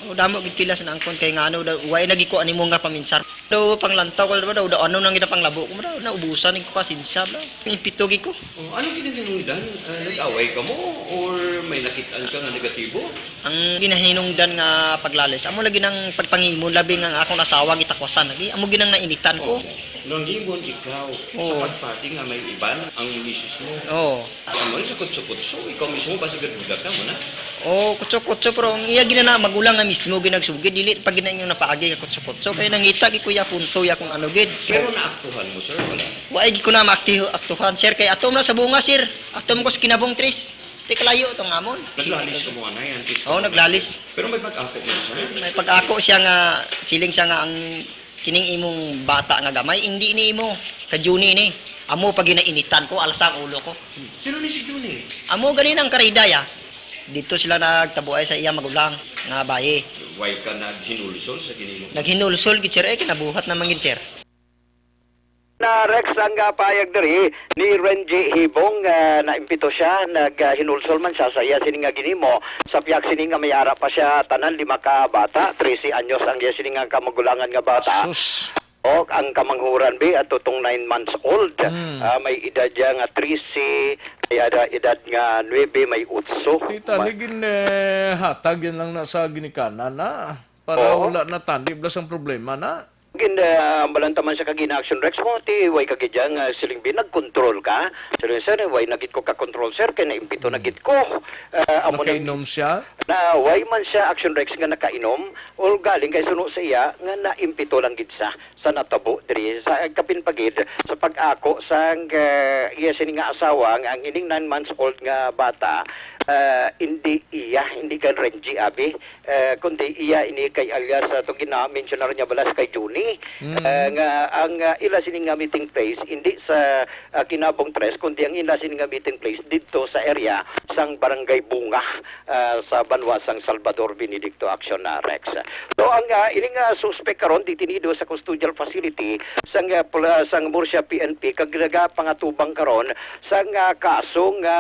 Oh, damo gid kilas na angkon kay nga ano daw, way nagikuha nimo nga paminsar. Daw panglantaw ko daw, daw, daw ano nang gina panglabo ko daw, naubusan ko ka sinsya bla. Impito gid ko. Oh, ano gid ang hinungdan? Ah, nag-away ka mo or may nakitaan ka nga negatibo? Ang ginahinungdan nga paglalis, amo lagi nang pagpangimon labi nga akong asawa gitakusan lagi. Amo gid ang nainitan ko. Oh, nangimon ikaw sa Oo. Pagpati nga may iban ang misis mo. Oo. Amo ni sa kutso-kutso, ikaw mismo ba sigurado ka mo na? Oh, kutso-kutso, pero ang iya ginana magulang nga mismo ginagsugid, dili pa gina inyo napaagi nga kutso-kutso. Kaya nangita gid ko ya punto ya kung ano gid. Pero naaktuhan mo, sir, wala? Wa gid ko na maakti-, aktuhan, sir, kay atom na sa Bunga, sir. Atom ko sa Kinabong Tres. Ti kalayo tong amon. Naglalis ka mo, anay, antes ka Oh, mo naglalis. Pero may pag-ako mo, sir? May pag-ako siya nga, siling siya nga ang kining imong bata nga gamay, hindi ni imo, ka Junie ni. Amo pa ginainitan ko, alsa ang ulo ko. Sino ni si Junie? Amo gani nang karida ya. Dito sila nagtabuay sa iya magulang nga bayi. Why ka naghinulsol sa ginimo? Naghinulsol gid, sir, eh, kinabuhat naman gid, sir. Na Rex, ang, ah, payag diri ni Renji Hibong, ah, naimpito siya, nag, ah, hinulsol man siya sa iya sini nga ginhimo. Sa pihak sini nga may ara pa siya tanan lima ka bata, trese anyos ang iya sini nga kamagulangan nga bata. Sus. O ang kamanghuran bi, ato tong nine months old. Hmm. Ah, may edad siya nga trese, may ada-, edad nga nuebe, may otso. Tita, Ma- nagin, eh, hatag yan lang na sa ginikanan na. Para Oo. wala na tani, blas ang problema na. Gin, ah, balanta man sa kagina Action Rex mo, ti way kagidya nga siling bi, nagkontrol ka? Siling, "Sir, way na gid ko ka-control, sir, kay naimpito na Hmm. gid ko." Ah, amo na Nakainom siya? Na way man siya Action Rex nga nakainom, o galing kay suno sa iya nga naimpito lang gid sa, sa natabo diri sa kapin pa gid sa pag-ako sang, ah, iya sini nga asawa nga ang ining nine months old nga bata, ah, hindi iya, hindi kan Renji abi, eh, kundi iya ini kay alias, ah, itong gina-mensionar niya balas kay Junie, Mm. eh, nga ang, ah, ila sini nga meeting place hindi sa, ah, Kinabong Tres, kundi ang ila sini nga meeting place didto sa area sang Barangay Bunga, ah, sa banwa sang Salvador Benedicto Action, ah, Rex. So ang, ah, ini nga suspek karon detenido sa custodial facility sang, ah, pula-, sang Murcia P N P kag nagapangatubang karon sang, ah, kaso nga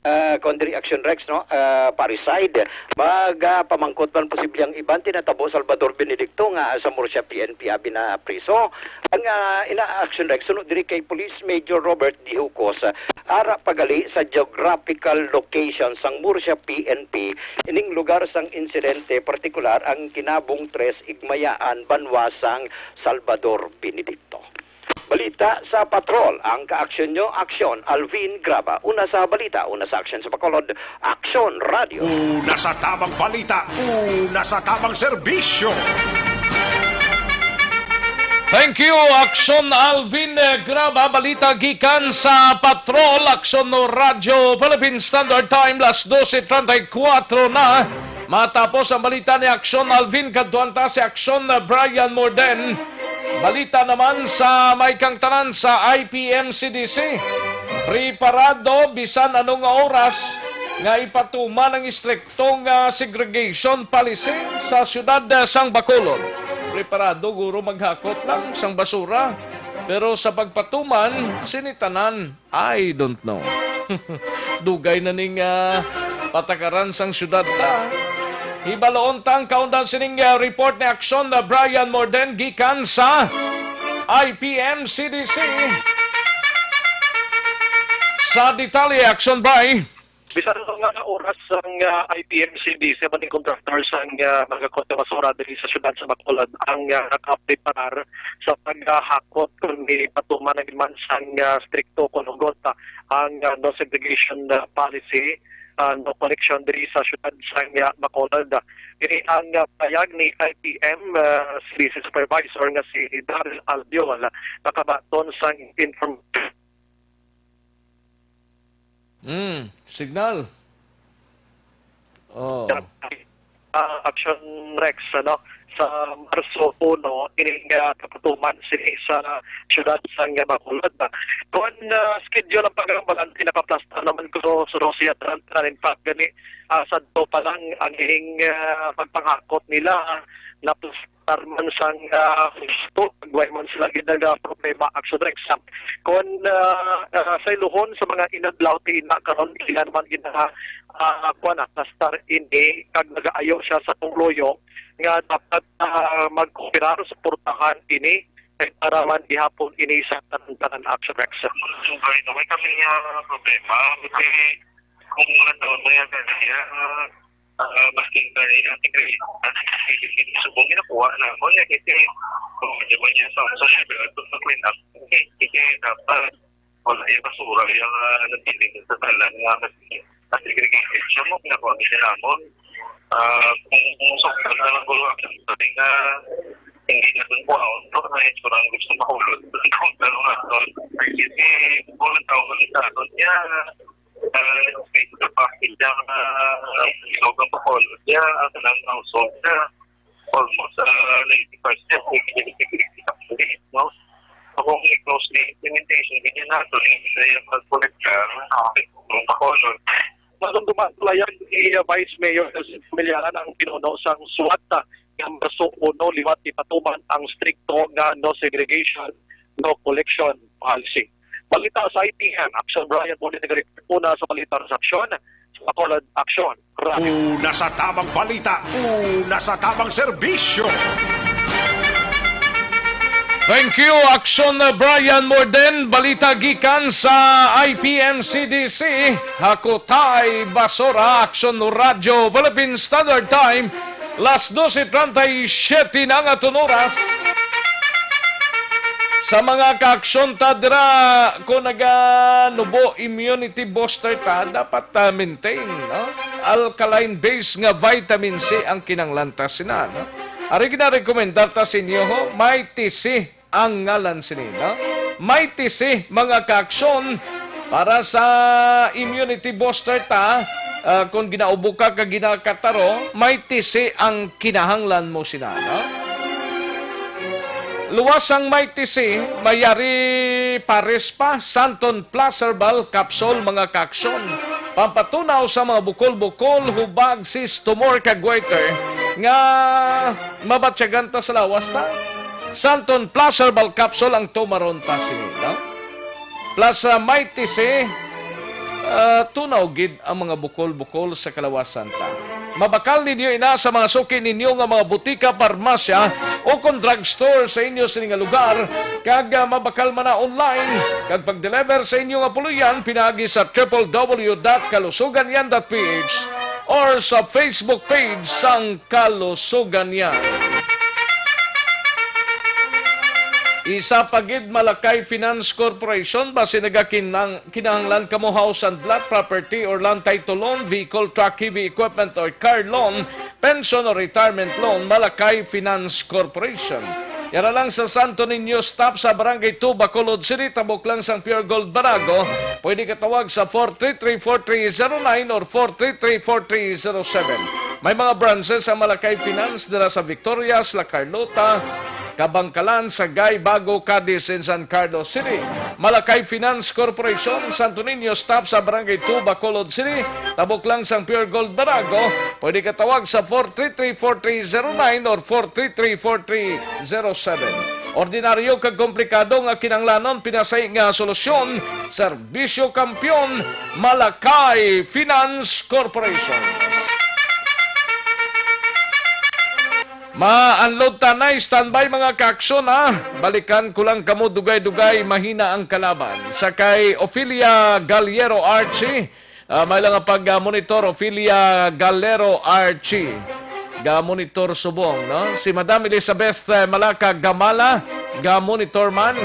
ah, kuan diri Action Rex, no? Ah, parricide. Mag, ah, pamangkot man posible ang iban, tinatabo Salvador Benedicto nga sa Murcia P N P abi na priso. Ang, ah, ina Action Rex, sunod diri kay Police Major Robert Dihucos, ah, ara pagali sa geographical location sang Murcia P N P, ining lugar sang insidente, partikular ang Kinabong Tres, Igmayaan, banwa sang Salvador Benedicto. Balita sa Patrol, ang kaaksyon nyo, aksyon, Alvin Graba. Una sa balita, una sa aksyon sa Bacolod, Aksyon Radio. Una sa tamang balita, una sa tamang serbisyo. Thank you, Aksyon Alvin, eh, Graba. Balita gikan sa Patrol, Aksyon no Radyo Philippine Standard Time, las dose treinta y cuatro na. Matapos ang balita ni Aksyon Alvin, kadtuan ta si Aksyon, eh, Brian Morden. Balita naman sa may kangtanan sa I P M C D C. Preparado bisan ano nga oras nga ipatuman ang istriktong, ah, segregation policy sa siyudad, ah, sang Bacolod. Preparado guro maghakot lang sang basura. Pero sa pagpatuman, sini tanan, I don't know. Dugay na ning, ah, patakaran sang siyudad ta. Hibaloon ta ang kaundan sining, ah, report ni Aksyon na Brian Morden gikan sa I P M C D C. Sa detalye, Aksyon Bri. Bisan ano nga oras ang, ah, I P M C D C man ang contractor sang, ah, mga kotse basura diri sa siyudad sa Bacolod ang, ah, nakapreparar sa paghakot kung di patuman ang man sang, ah, strikto kung hugot, ah, ang, ah, no segregation, ah, policy, ah, no collection diri sa siyudad sang, ah, Bacolod. Ini ang, ah, payag ni I P M, ah, C D C Supervisor nga si Daryl Albiol, nakabaton sang inform- Mm, signal. Oh. Ah, Action Rex, ano, sa Marso uno, ining, ah, kapatuman sini sa siyudad sang Bacolod. Kon, ah, schedule ang pagkakambalan, pinapaplastar naman ko sa Rosia Tarantanan. In fact, gani, ah, sadto pa lang ang ining, ah, pagpangakot nila, naplastar man sang, ah, husto, way man sila gid naga problema, Action Rex. Kon, ah, ah, sa iluhon sa mga inadlaw, tina karon, ila naman gid na, ah, kuwan na, plastar ini, kag nagaayo siya sa tong loyo nga dapat, ah, magkooperar, suportahan ini, kay para man gihapon ini sa tanan-tanan, Action Rex. Siyempre, no, may kami nga problema. Kasi kung mga taon mo yan, kaya, ah, ah, mas kinta ni Ate Grace, Ate Grace, subong ginakuha na ako niya kasi kung di ba niya sa social media, ito sa clean up. Kasi, kasi dapat wala yung basura, yung, ah, nabiling sa talan nga kasi, ah, segregated siya mo, pinakuha niya namon. Ah, kung, kung sa umpisa na lang gulo, ang sabi nga, hindi na dun po ako, ito na yung surang gusto mahulog. Kung ano nga, no? Kasi, kung ang tao mo sa aton niya, ah, sa bakit niya, ah, ikaw ka pa, niya, ang tanang household niya. Almost, ah, ninety percent, no? Ako, ang close na implementation, ganyan nato, eh, sa yung pagkolekta, ah, ng Bacolod. Madumduman, tulayag ni, ah, Vice Mayor Nelson Familiaran ang pinuno sang SWAT, ah, nga Marso uno, liwat ipatuman ang strikto nga no segregation no collection policy. Balita sa I P M, Action Brian Bonnie nagareport una sa balita sa aksyon sa Bacolod Action. Una sa tabang balita, una sa tabang serbisyo. Thank you, Action Brian Morden. Balita gikan sa I P M C D C, Hakutay Basura, Action Radio, Philippine Standard Time, las doce treinta y siete na nga aton oras. Sa mga kaaksyon ta dira, kung naganubo immunity booster ta, dapat ta maintain, no? Alkaline base nga vitamin C ang kinahanglan ta sina, no? Ari ginarekomendar ta sa inyo, ho, Mighty C ang ngalan sini, no? Mighty C, mga kaaksyon, para sa immunity booster ta, ah, kung ginaubo ka kag ginakataro, Mighty C ang kinahanglan mo sina, no? Luwas ang Mighty C, may yari pares pa, Santon Plus Herbal Capsule, mga kaaksyon. Pampatunaw sa mga bukol-bukol, hubag, cyst, tumor, kag goiter nga mabatyagan ta sa lawas ta. Santon Plus Herbal Capsule ang tumaron ta sini, no? Plus, ah, Mighty C, ah, tunaw gid ang mga bukol-bukol sa kalawasan ta. Mabakal ninyo ina sa mga suki ninyo nga mga butika, parmasya, o kon drugstore sa inyo sini nga lugar, kag, ah, mabakal man na online, kag pag-deliver sa inyo nga puloy-an pinaagi sa triple W dot kalusugan yan dot P H or sa Facebook page sang Kalusugan Yan. Isa pa gid, Malakay Finance Corporation, basi nagakinang-, kinahanglan kamo house and lot, property or land title loan, vehicle, truck, heavy equipment or car loan, pension or retirement loan, Malakay Finance Corporation. Yara lang sa Santo Niño Stop sa Barangay two, Bacolod City, tabok lang sang Pure Gold Barago. Pwede ka tawag sa four three three four three zero nine or four three three four three zero seven. May mga branches ang Malakay Finance dira sa Victorias, La Carlota, Kabangkalan, Sagay, Bago, Cadiz, and San Carlos City. Malakay Finance Corporation, Santo Niño Stop sa Barangay two, Bacolod City, tabok lang sang Pure Gold Barago. Pwede ka tawag sa four three three four three zero nine or four three three four three zero seven. Ordinaryo kag komplikado nga kinahanglanon, pinasahi nga solusyon, serbisyo kampiyon, Malakay Finance Corporation. Ma-unload tanay, standby, mga kaaksyon, ha. Balikan ko lang kamo dugay-dugay, mahina ang kalaban. Sa kay Ophelia Galiero Archie, ah, may lang pag, ah, monitor, Ophelia Galero Archie. Ga-monitor subong, no? Si Madam Elizabeth, eh, Malaka Gamala, ga-monitor man.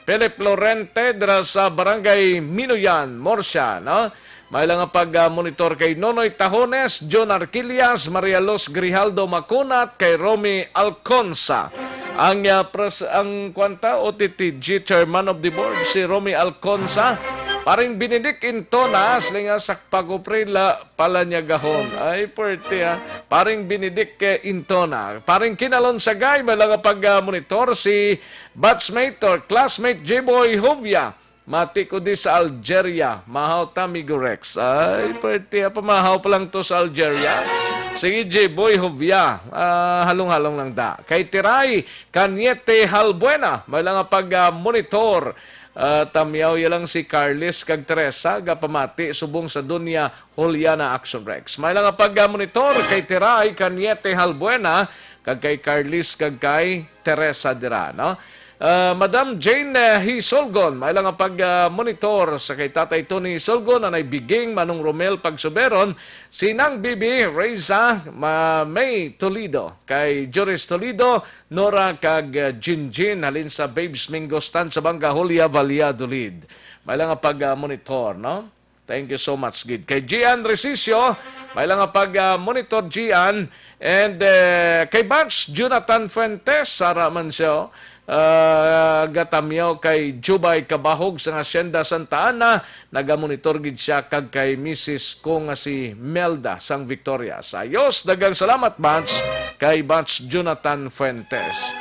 Philip Lorente, dira sa Barangay Minuyan, Murcia, no? May lang pag, ah, monitor kay Nonoy Tahones, John Arquillas, Maria Luz Grijaldo Macunat, kay Romy Alconsa. Ang, ah, pres-, ang kwanta, O T T G Chairman of the Board, si Romy Alconsa. Paring Benedict Intona, siling nga sakpag uprila, palanyagahon. Ay, pwerte, ah. Paring Benedict, eh, Intona. Paring Kinalon Sagay, may lang pag, ah, monitor si batchmate or classmate J-Boy Jovia. Mati ko di sa Algeria. Mahaw ta, Migo Rex. Ay, pwerte, ah, pamahaw pa lang to sa Algeria. Sige, J-Boy Jovia. Ah, halong-halong lang da. Kay Tiray Cañete Halbuena, may lang pag, ah, monitor. Ah, tamyaw ya lang si Carlis kag Teresa, gapamati subong sa Dunya Juliana Action Rex. May lang pag, ah, monitor kay Tiray Cañete Halbuena, kag kay Carlis, kag kay Teresa dira, no? Ah, Madam Jane, eh, Hisolgon, may lang pag, ah, monitor sa kay Tatay Tony Hisolgon, Nanay Biging, Manong Romel Pagsuberon, Sinang Bibi, Reza, Ma-, May Toledo, kay Joris Toledo, Nora kag, ah, Jinjin, halin sa Babes Mingos, Tansa Banga, Julia Valladolid. May lang pag, ah, monitor, no? Thank you so much, gid. Kay Gian Resicio, may lang pag, ah, monitor, Gian. And, eh, kay Batch Jonathan Fuentes, sara man siya, oh. Ah, gatamyaw kay Jubay Kabahog sa Hacienda Santa Ana, nagamonitor gid siya, kag kay misis ko nga si Melda sang Victorias. Ayos, daghang salamat, Batch, kay Batch Jonathan Fuentes.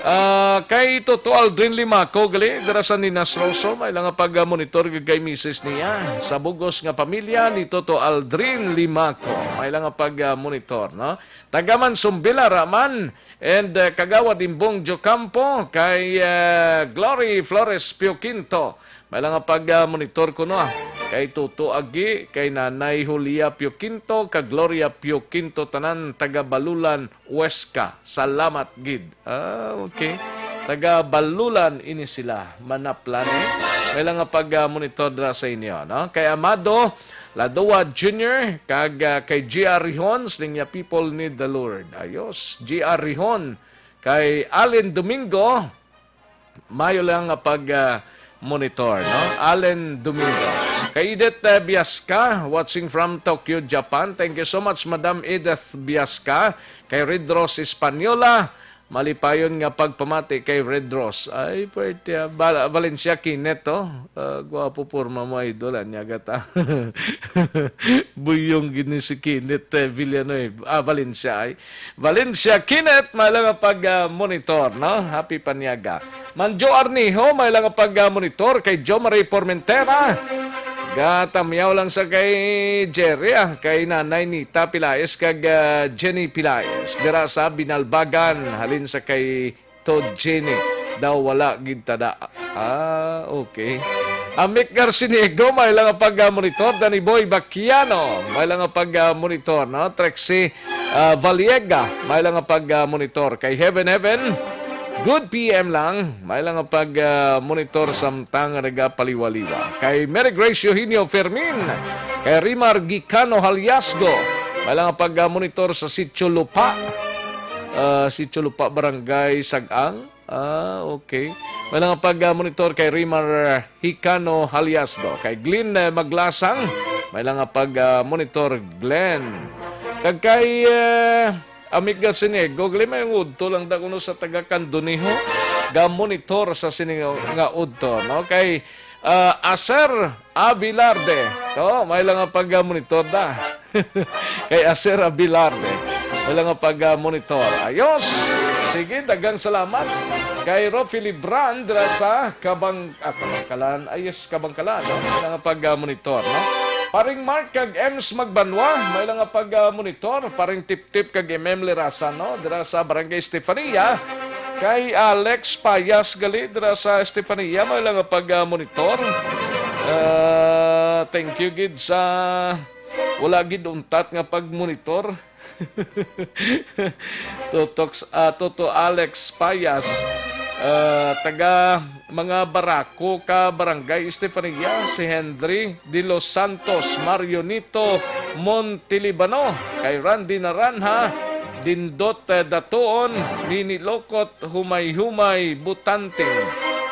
Ah, kay Toto Aldrin Limaco, gali, dira sa Ninas Roso, may lang nga pag-monitor gid kay misis niya. Sa bugos nga pamilya ni Toto Aldrin Limaco, may lang nga pag-monitor, no? Taga Mansumbila, Raman, and, ah, Kagawad Imbong Jocampo, kay, ah, Glory Flores Pio Quinto, may lang nga pag-monitor kuno, ah. Kay Toto Agi, kay Nanay Julia Pio Quinto, kag Gloria Pio Quinto, tanan taga Balulan, Huesca. Salamat gid. Ah, okay. Taga Balulan ini sila, Manaplani. May lang nga pag-monitor dira sa inyo, no? Kay Amado Ladua Junior, kag, ah, kay G R Rihon, siling niya, "People need the Lord." Ayos. G R Rihon, kay Allen Domingo, mayo lang nga pag, ah, monitor, no? Allen Domingo. Kay Edith, eh, Biasca, watching from Tokyo, Japan. Thank you so much, Madam Edith Biasca. Kay Red Rose Española, malipayon nga pagpamati kay Red Rose. Ay, pwerte, ah. Val-, Valencia Kenneth, oh. Ah, gwapo porma mo, idol, ah, nya gata. Buyong gini si Kenneth, eh, Villanueva. Ah, Valencia, ay. Valencia Kenneth, may lang nga pag, ah, monitor, no? Happy Panyaga. Manjo Arnijo, may lang nga pag, ah, monitor kay Jo Marie Formentera. Gatamyaw lang sa kay Jerry, ah, kay Nanay Nita Pilaes kag, ah, Jenny Pilaes. Dira sa Binalbagan, halin sa kay Tod Jenny. Daw wala gid tada. Ah, okay. Amik Garciniego, may lang nga pag, ah, monitor. Danny Boy Baquiano, may lang nga pag, ah, monitor, no? Trixie, ah, Valiega, may lang nga pag, ah, monitor. Kay Heaven Heaven, good P M lang, may lang nga pag, ah, monitor samtang nagapaliwaliwa. Kay Mary Grace Eugenio Fermin, kay Rimar Gicano Haliasgo, may lang nga pag, ah, monitor sa Sitio Lupa. Ah, Sitio Lupa, Barangay Sag-ang. Ah, okay. May lang nga pag, ah, monitor kay Rimar Hicano Haliasgo. Kay Glenn, eh, Maglasang, may lang nga pag, ah, monitor, Glenn. Kag kay, eh, Amiga Sinego, gali may udto lang da kuno sa taga Candoniho. Ga monitor sa sini nga, nga udto, no? Kay, ah, Aser Abilarde. To, may lang nga pag, ah, monitor da. Kay Aser Abilarde. Wala nga pag-monitor. Ayos. Sige, daghang salamat. Kay Rofi Libran dira sa Kabang-, ah, Kabangkalan. Ay, yes, Kabangkalan, no? Wala nga pag-monitor, no? Paring Mark kag Ems Magbanwa, may lang nga pag-monitor. Paring Tip-Tip kag M M Lirasan, no? Dira sa Barangay Estefania. Kay Alex Payas gali dira sa Estefania, may lang nga pag-monitor. Ah, thank you gid sa wala gid untat nga pag-monitor. Tutok s-, ah, Toto Alex Payas, ah, taga mga Barako ka Barangay Estefania, si Henry de los Santos, Marionito Montelibano, kay Randy Naranha, Dindot, eh, Datuon, Nini Lokot, Humay-Humay, Butanting,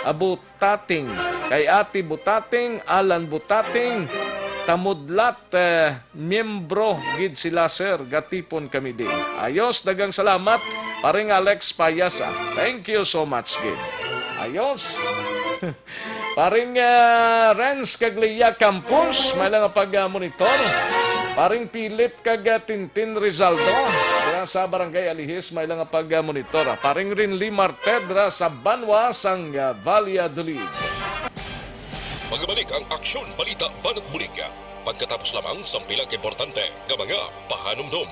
Abut-, Tating, kay Ate Butating, Alan Butating, Tamudlat, eh, miyembro gid sila, sir. Gatipon kami din. Ayos, daghang salamat, Paring Alex Payasa. Thank you so much gid. Ayos. Paring, eh, Renz kag Leah Campos, may lang nga pag-monitor. Paring Philip kag, ah, Tintin Rizaldo, dira sa Barangay Alihis, may lang nga pag-monitor. Paring Rinli Marte, dira sa Banwa sang, ah, Valladolid. Magbalik ang Aksyon Balita Banat Bulig pagkatapos lamang sang pila ka importante nga mga pahanumdom.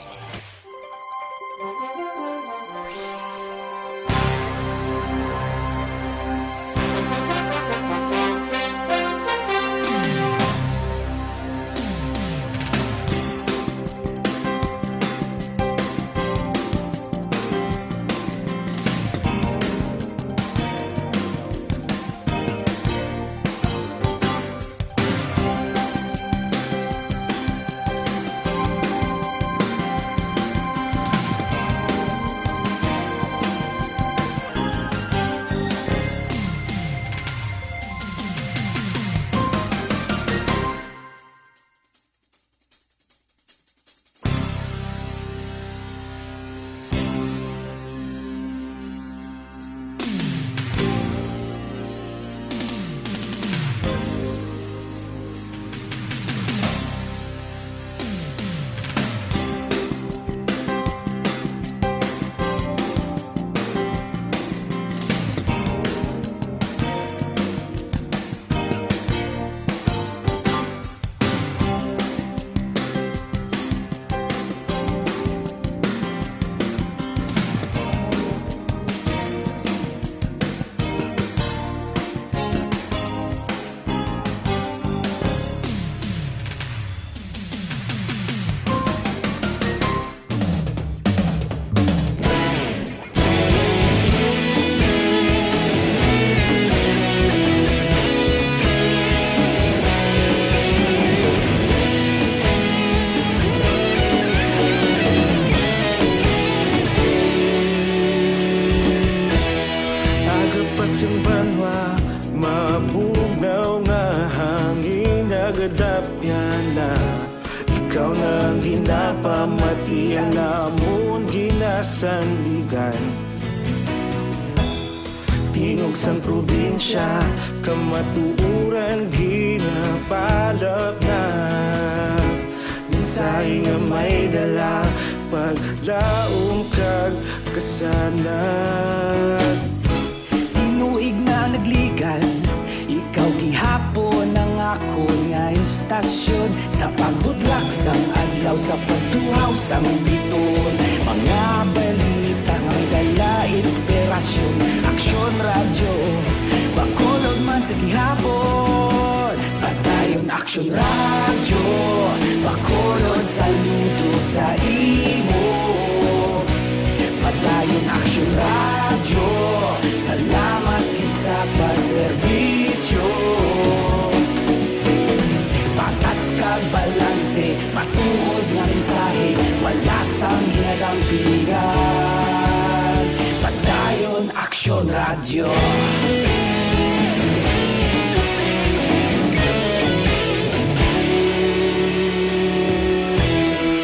sandigan. Tingog sang probinsya, kamatuoran ginapalapnap. Mensahe nga may dala, paglaom kag kasanag. Tinuig na nagligan, ikaw gihapon ang akon nga istasyon. Sa pagbutlak sang adlaw, sa pagtuhaw sang bituon, mga balita nga may dala inspirasyon. Aksyon Radyo, Bacolod man sa gihapon. Padayon Aksyon Radyo, Bacolod, saludo sa imo. Padayon Aksyon Radyo, salamat gid sa pagserbisyo. Patas kag balanse, matuod nga mensahe, wala sang ginadampigan. Padayon Aksyon Radyo.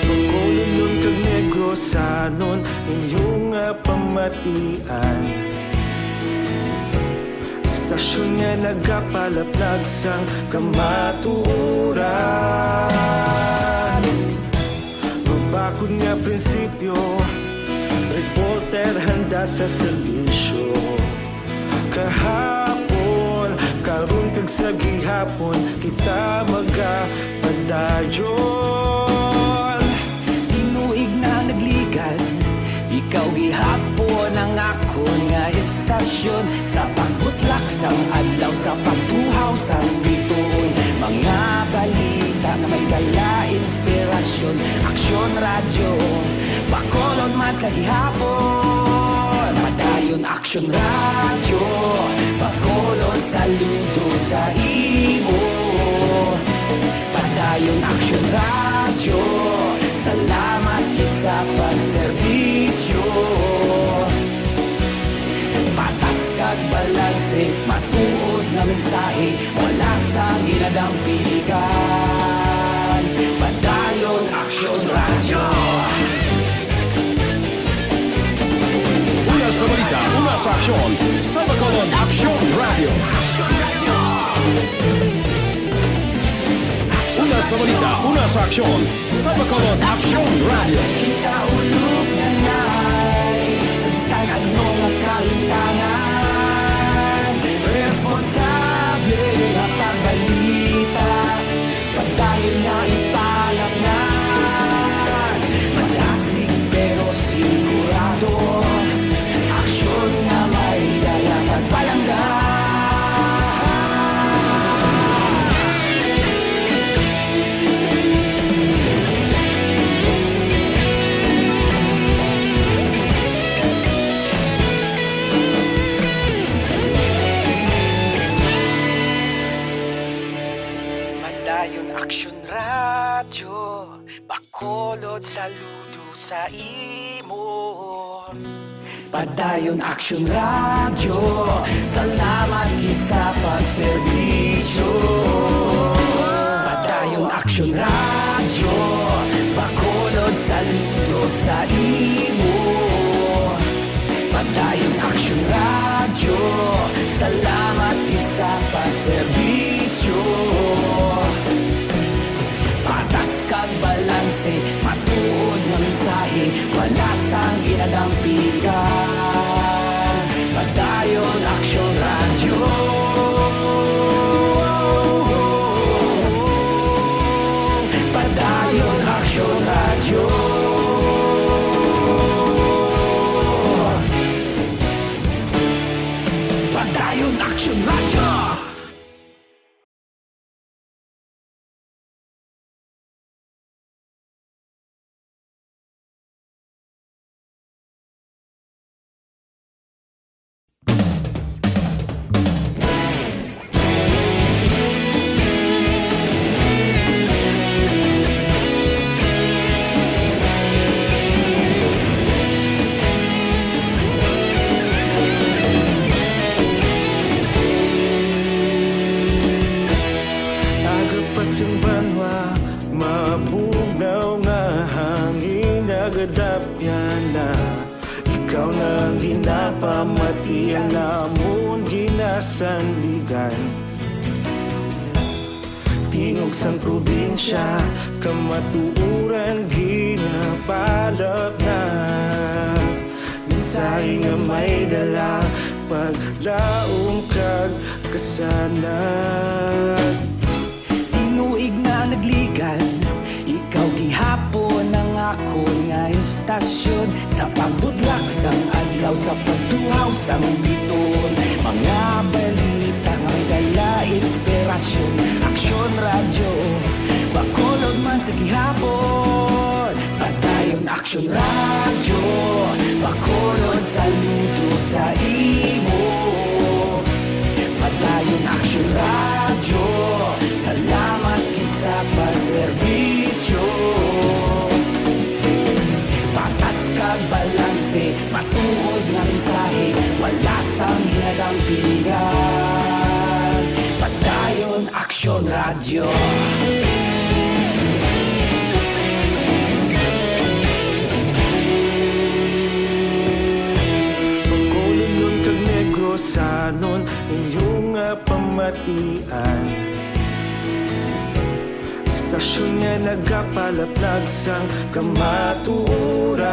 Bacolodnon kag Negrosanon, inyo nga pamatian. Istasyon nga nagapalaplag sang kamatuoran. Mabakod nga prinsipyo, reporter handa sa serbisyo. Kahapon, karon kag sa gihapon, kita magapadayon. Tinuig na nagligan, ikaw gihapon ang akon nga istasyon. Sa pagbutlak sang adlaw, sa pagtuhaw sang bituon, mga balita nga may dala inspirasyon. Aksyon Radyo, Bacolod man sa gihapon. Padayon Aksyon Radyo, Bacolod, saludo sa imo. Padayon Aksyon Radyo, salamat gid sa pagserbisyo. Patas kag balanse, matuod nga mensahe, wala sang ginadampigan. Padayon Aksyon Radyo. Una sa balita, una sa aksyon, sa Bacolod Aksyon Radyo. Una sa balita, una sa aksyon, sa Bacolod Aksyon Radyo. Kita ulog na nay, sa bisan ano nga kalimtangan, responsable nga pagbalita, padayon nga ipalapngan. Malasig pero sigurado, aksyon nga may dala kag palangga. Padayon Aksyon Radyo, Bacolod, saludo sa imo. Padayon Aksyon Radyo, salamat gid sa pagserbisyo. Padayon Aksyon Radyo, Bacolod, saludo sa imo. Padayon Aksyon Radyo, salamat gid sa pagserbisyo. Patas kag balanse, matuod nga mensahe, wala sang ginadampigan. Padayon Aksyon Radyo. Padayon Aksyon Radyo. Padayon Aksyon Radyo. Ikaw na ang ginapamati, ang amon ginasandigan. Tingog sang probinsya, kamatuoran ginapalapnag. Mensahe nga may dala, paglaom kag kasanag. Tinuig na nagligad, ikaw gihapon ang akon nga istasyon. Sa pagbudlak sang adlaw, sa pagtuhaw sang biton, mga balita nga may dala inspirasyon. Aksyon Radyo, Bacolod man sa gihapon. Padayon Aksyon Radyo, Bacolod, saludo sa imo. Padayon Aksyon Radyo, salamat gid sa pagserbisyo. Patas kag balanse, matuod nga mensahe, wala sang ginadampingan. Padayon Aksyon Radyo. Bacolodnon kag Negrosanon, inyo nga pamatian. Istasyon nga nagapalaplag sang kamatuoran.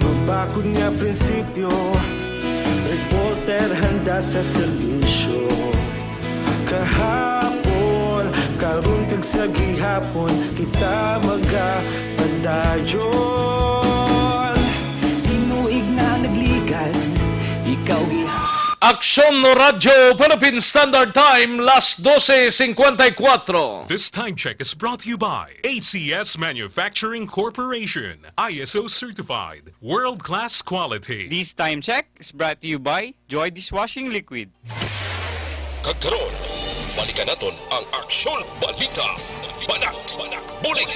Mabakod nga prinsipyo, reporter handa sa serbisyo. Kahapon, karon kag sa gihapon, kita magapadayon. Tinuig na nagligad, ikaw giha- Aksyon Radyo Philippine Standard Time, las doce cincuenta y cuatro. This time check is brought to you by A C S Manufacturing Corporation, I S O certified, world-class quality. This time check is brought to you by Joy Dishwashing Liquid. Kag karon, balikan naton ang Aksyon Balita. Banat, Banat, Bulig.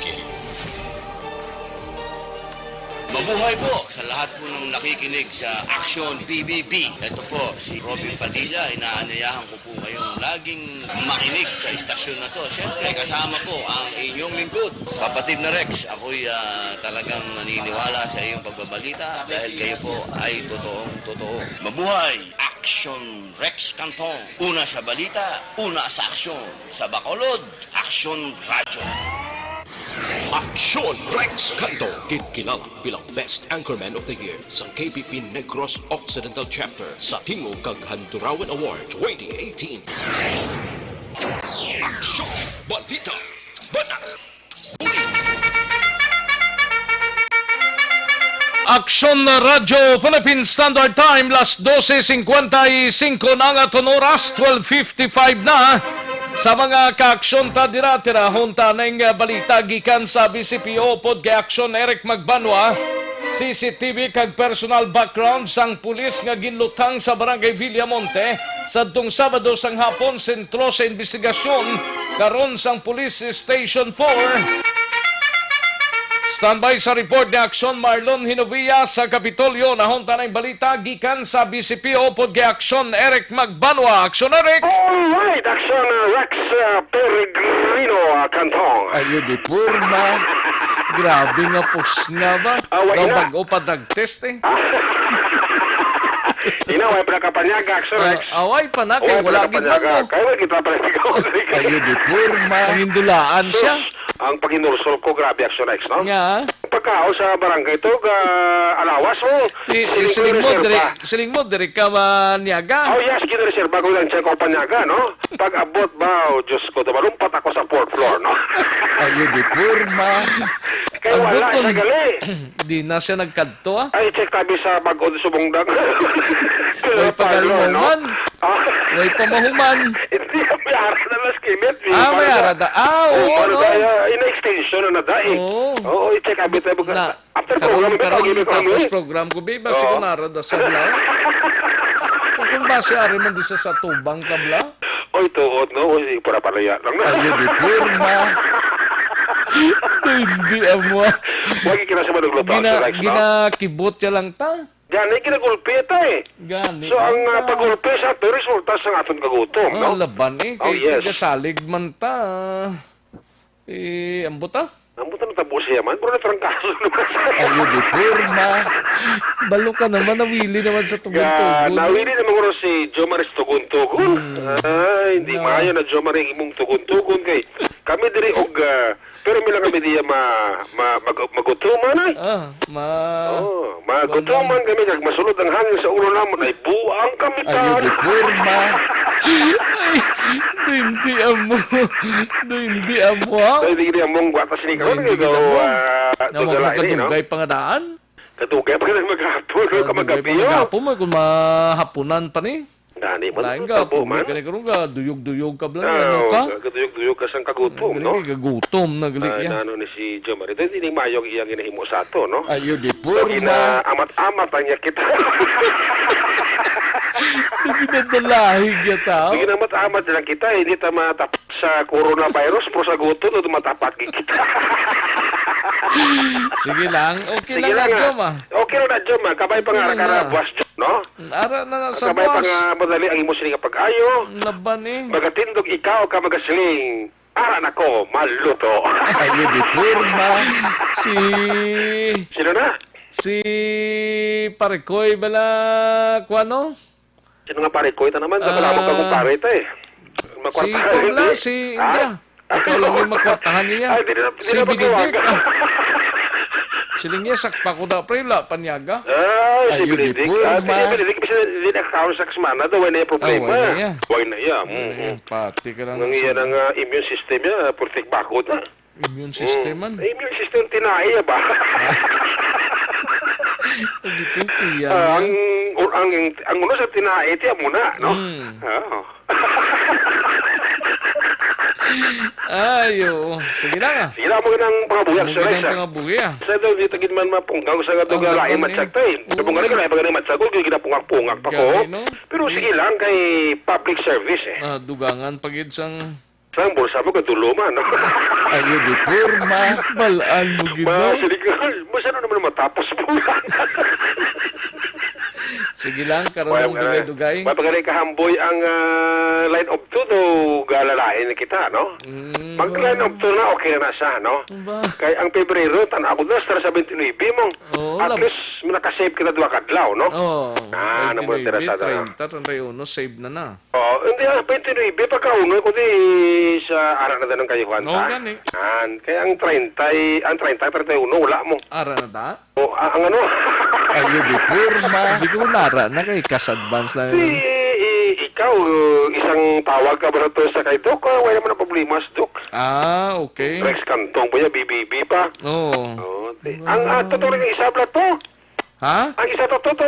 Mabuhay po sa lahat po ng nakikinig sa Aksyon P B B. Ito po si Robin Padilla. Inaanyayahan ko po kayong laging makinig sa istasyon na to. Siyempre, kasama po ang inyong lingkod, kapatid na Rex. Ako'y, ah, talagang naniniwala sa iyong pagbabalita dahil kayo po ay totoong totoo. Mabuhay! Aksyon Rex Cantong. Una sa balita, una sa aksyon. Sa Bacolod, Aksyon Radyo. Aksyon Rex Cantong, ginkilala bilang Best Anchorman of the Year sa K P P Negros Occidental Chapter sa Tingog kag Handurawan Award twenty eighteen. Aksyon Balita. Banat. Aksyon Radyo Philippine Standard Time, las doce cincuenta y cinco na ang aton oras, twelve fifty-five na. Sa mga kaaksyon ta dira, tirahon ta ning balita gikan sa B C P O upod kay Aksyon Eric Magbanwa. C C T V kag personal background sang pulis nga ginlutang sa Barangay Villamonte sadtong Sabado sang hapon, sentro sa imbestigasyon karon sang Police Station four. Standby sa report ni Aksyon Marlon Hinovia sa Kapitolyo. Nahon ta na ang balita gikan sa B C P O upod kay Aksyon Eric Magbanwa. Aksyon, Eric! Alright, Aksyon, uh, Rex, uh, Peregrino, uh, Cantong. Ayo di porma. Grabe nga pusnga ba? Ah, wala. Daw na. Bag-o pa drug test eh. Ina, way pa nakapanyaga, Aksyon, Rex. Ah, away pa na, kay wala gid man mo. Kay wala kita pa nag-, Ayo di porma. Pangindulaan siya. Sus, ang paghinursol ko, grabe, Aksyon, Rex, no? Nga. Pagkaon sa barangay to, ga-, alawas mo. Ti-, siling mo, diri, siling mo, diri ka manyaga? Oh, yes, ginareserba ko lang siya ko panyaga, no? Pag-abot ba, oh, Diyos ko, tumalumpat ako sa fourth floor, no? Ayo di porma. Kay wala siya gali. Di na siya nagkadto, ah. Ay, check tabi sa bag-o subong dag. Way pa gali mahuman. Ah. Way pa mahuman. Hindi, may ara na lang sa kilid. Ah, may ara da. Ah, oo, no? Ina-extension na na da, eh. Oo. Oo, i-check abi tayo. After program, karon, tapos program ko, babe, basi ko nara da sa bla. Kung basi ari man di sa, sa tubang ka bla. Oy, tuod, no? Uy, para palaya lang na. Ayo di porma. Hindi, amo. Wag ka na sa manugluto, Gina-, Alex, no? Ginakibot siya lang ta. Gani, ginagulpi ta, eh. Gani. So, ang, ah, pagulpi sa ato, resulta sa aton kagutom, no? Laban, eh. Oh, yes. Kay tigasalig man ta. Eh, ambot, ah. Ang buta natabo siya man, pero natrangkaso naman siya. Ayo, di porma. Balo ka naman, nawili naman sa Ga, tugon-tugon, eh. Nawili naman ko si Jomar sa tugon-tugon. Hmm. Ay, hindi Nawa. maayo na, Jomar, ang imong tugon-tugon kay kami diri og, ah, pero mila kami diya ma-, ma-, mag-, magutuman, ay. Ah, ma-, Oh, magutuman kami, kag masulod ang hangin sa ulo namon, ay buang kami. Ayo, ta. Di porma. Ay, hindi amo. Hindi amo, ha? Ay, di, di among guwatas ni karon, Hindi kay gid daw, amo. ah, Nawa dugala ka ini, no? Kadugay pa nga daan? Kadugay pa nga maghapon, no? Ah, dugay pa Kamagabi, oh. maghapon, mo, kung mahapunan pa ni. Gani man, Lain ka, tabo puwi man. ka ni karon ka, duyog-duyog ka, bala, Ah, ano ka? oh, kaduyog-duyog ka sang kagutom, Ano no? ka, kagutom na gali, Ay, ya. nano ni si Jomar. Ito, hindi mayo ang iyang ginahimo sa ato, no? Ayo, di Pag porma. ina-amat-amat ang niya kita. Pag inadalahig ya tao. Pag ina-amat-amat lang kita, hindi ta matap-, sa coronavirus, pero sa gutom, ito matapat gid kita. Sige lang. Okay Sige lang na, lang, ah. Jom, ah. Okay lang na, Jom, ah. Kabay pa nga, Okay lang ara ka na, na. buwas, Jom, no? Ara na nga sa Kabay pa buwas. nga, madali ang imo sini nga pag-ayo. Laban, eh. Magatindog ikaw ka magasiling, "Ara na ko, maluto." Ayo, di porma. Si Sino na? Si Parekoy bala, kuwano? Sino nga Parekoy? Ta naman, sa Ah, bala, magkakumpare ta, eh. si Makwartahan, Kong lang, hindi. si Ha? India. Ikaw lang yung makwartahan niya. Ay, di na, di Si na Benedict, magtawagan. ah. Siling niya, sakpa ko na, pre, wala pa niyaga. Ay, si Ay, yun, Benedict. di Ah, porma. si Benedict, kasi di na kaon sa kasmana daw, wala na yung problema. Ah, wala na iya. Wala na iya. Wala na Mm, iya. mm. Pati ka lang Nang sa iya na nga immune system niya, putik bakod na. Immune Mm. system, man. Ay, immune system, tinae, ba? Ah. Hindi ko tiyan Ah, niya. ang, or, ang, ang uno sa tinae, tiyan mo na, no? Mm. Oo. Ay, oo. Sige lang, ah. Sige lang, mo ginang pangabuhi, Mo sir, ginang sir. pangabuhi, ah. Sa daw, di tagid man mapungkaw sa nga Ang duga, lain laban, eh. matsag tayo. Oo, Sabungan ko, eh. lain ba nga matsag ko, yung ginapungak-pungak pa Gani, ko. no? Pero Di- sige lang, kay public service, eh. Ah, dugangan pa gid sang Sang bulsa mo, kadulo man, no? Ayo, di porma. Balaan mo gid, Ma, no? Sige ka, masano naman matapos mo lang? Sige lang, karon Wala ang ka na. dugay-dugay. Wala pa ka na kahamboy ang, ah, line of two, do galalain na kita, no? Mm, Mag ba? line of two na, okay na na siya, no? Ba? Kay ang Pebrero, tan-aw ko na, sa seventy-nine mo. Oo, At lab- least, may nakasave ka na duha ka adlaw, no? Oo, Ah, ano mo, twenty-nine, tira sa, treinta, treinta y uno, save na na. Oo, hindi, ah, twenty-nine, pagkauno ko di sa ara na tanong kayo, Juan, Oo, ta? gani. An, kaya ang treinta, ang treinta, treinta y uno, wala mo. Ara na ta? O, a-, ang ano? Ayo, di porma. Hindi ko nara na kay kas advance na Si, yun. i-, ikaw, uh, isang tawag ka ba to sa kay Doc? Ah, wala naman ang problema si Doc. Ah, okay. Rex Cantong po niya, B B B pa. Oo. Oo, ti-, ang, ah, totoo rin isab na to. Ha? Ang isa to, to, to,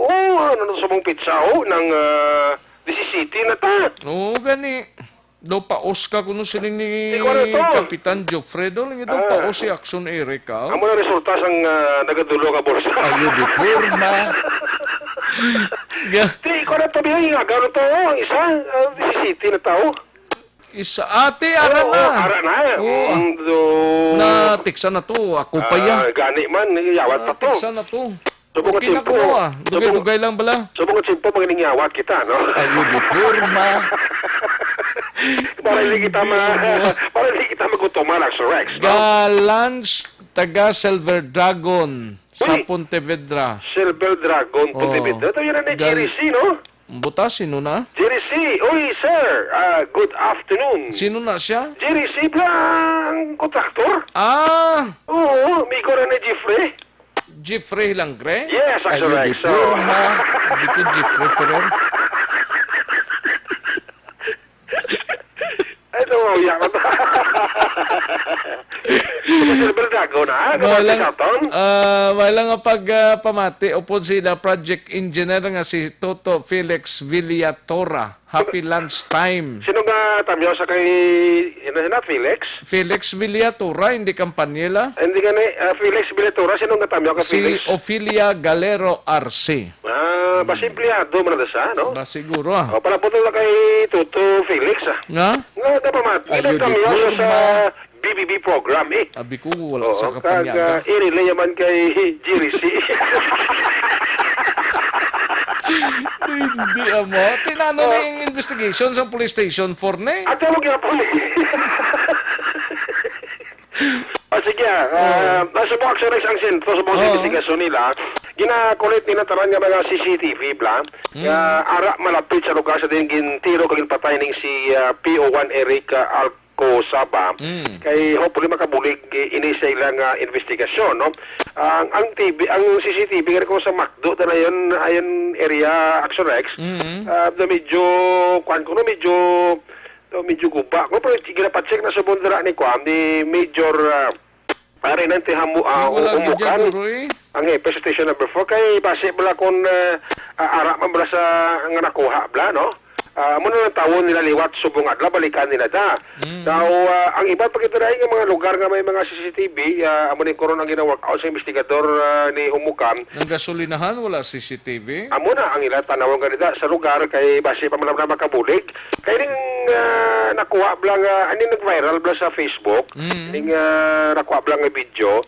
oh, ano na sa mong pizza, oh, nang, ah, disisiti na ta. Oo, gani. Daw paos ka kuno siling ni Ikaw na to. Kapitan Geoffredo, lang daw Ah. paos si Action Eric, ah. Amo na resulta sang, ah, nagadulo nga bulsa. Ayo, di porma. Ga- Di, ikaw na to, Bing. Agaw na to, oh, ang isa, ah, disisiti na tao. Isa, ate, ara Oo, na. ara na. Oo. Mm, do. Na, tiksa na to. Ako pa Ah, yan. gani man, yawat pa to. Tiksa na to. Subong Okay at na simpo. ko, ah. Subong Dugay-dugay lang bala. Subong at simpo, pag ningyawat kita, no? Ayo, di porma. Para hindi kita ma-, Hindi mo. para hindi kita magutuman, Axel Rex, no? Galans, taga Silver Dragon, sa Uy! Pontevedra. Silver Dragon, Oh. Pontevedra. Ito yun ang Gal- Jerry C, no? Buta, sino na? Jerry C. Uy, sir. Ah, good afternoon. Sino na siya? Jerry C pala ang kontraktor. Ah! Oo, amigo na ni Jeffrey. Jeffrey Langre? Yes, Ayo, Axel di Rex. So, porma. Hindi ko Jeffrey, pero Ay, ito, uya ko to. Sir Berdago na, ano ba Walang, si Saton? ah, walang nga pag, ah, pamati upod sila project engineer nga si Toto Felix Villatora. Happy lunch time. Sino nga tamyaw sa kay, ano na, Felix? Felix Villatora, hindi kampanya la. Hindi nga ni, ah, Felix Villatora, sino nga tamyaw kay Si Felix? Ophelia Galero Arce. Ah, basi empleyado man na siya, no? Ba, siguro, ah. Oh, palaputo na kay Toto Felix, ah. Nga? Nga, dapat mat-, Ayo, di kami sa, sa porma. B B B program, eh. Abi ko, wala Oo, sa kag, kapanyaga. ah, i-relay naman kay Jerry C. Hindi, amo. Tinano Oh. na yung investigation sa police station four na, eh. Ate, huwag nga po, eh. Ah, Sige, ah, nasa mo, Action Rex, ang sentro sa mga Oo. Investigasyon nila, ginakulit nila tanan nga mga C C T V, bla, Mm. nga ara malapit sa lugar sa din gintiro kag ginpatay ning si, ah, P O one Eric, ah, Alcozaba. Mm. Kay hopefully makabulig, eh, ini sa ilang, ah, investigasyon, no? Ang, ang T V, ang C C T V nga ko sa McDo, ta na yun, ayun area, Action Rex, Mm. ah, na medyo, kuwan ko, no, medyo, no, medyo guba. Ko, pero ginapacheck na subong dira ni, kuwan, ni Major, ah, Pare, nanti hamu-, ah, Wala gid umukan dyan, Roy. Ang hepe sa station number four. Kay basi bala kung, ah, ah, ara man bala sa nga nakuha bala, no? Ah, amo na lang tawon nila liwat subong adlaw, balikan nila ta. Mm. Daw, ah, ang iba pa kita nga mga lugar nga may mga C C T V, ah, amo ni karon ang gina-work out sa investigador, ah, ni Humukan. Ang gasolinahan, wala C C T V? Amo na ang ila tanawon ganita sa lugar kay basi pa man lang makabulig. Kay ning, ah, nakuha bala nga, ani nag-viral bala sa Facebook, Mm. ning, ah, nakuha bala nga video.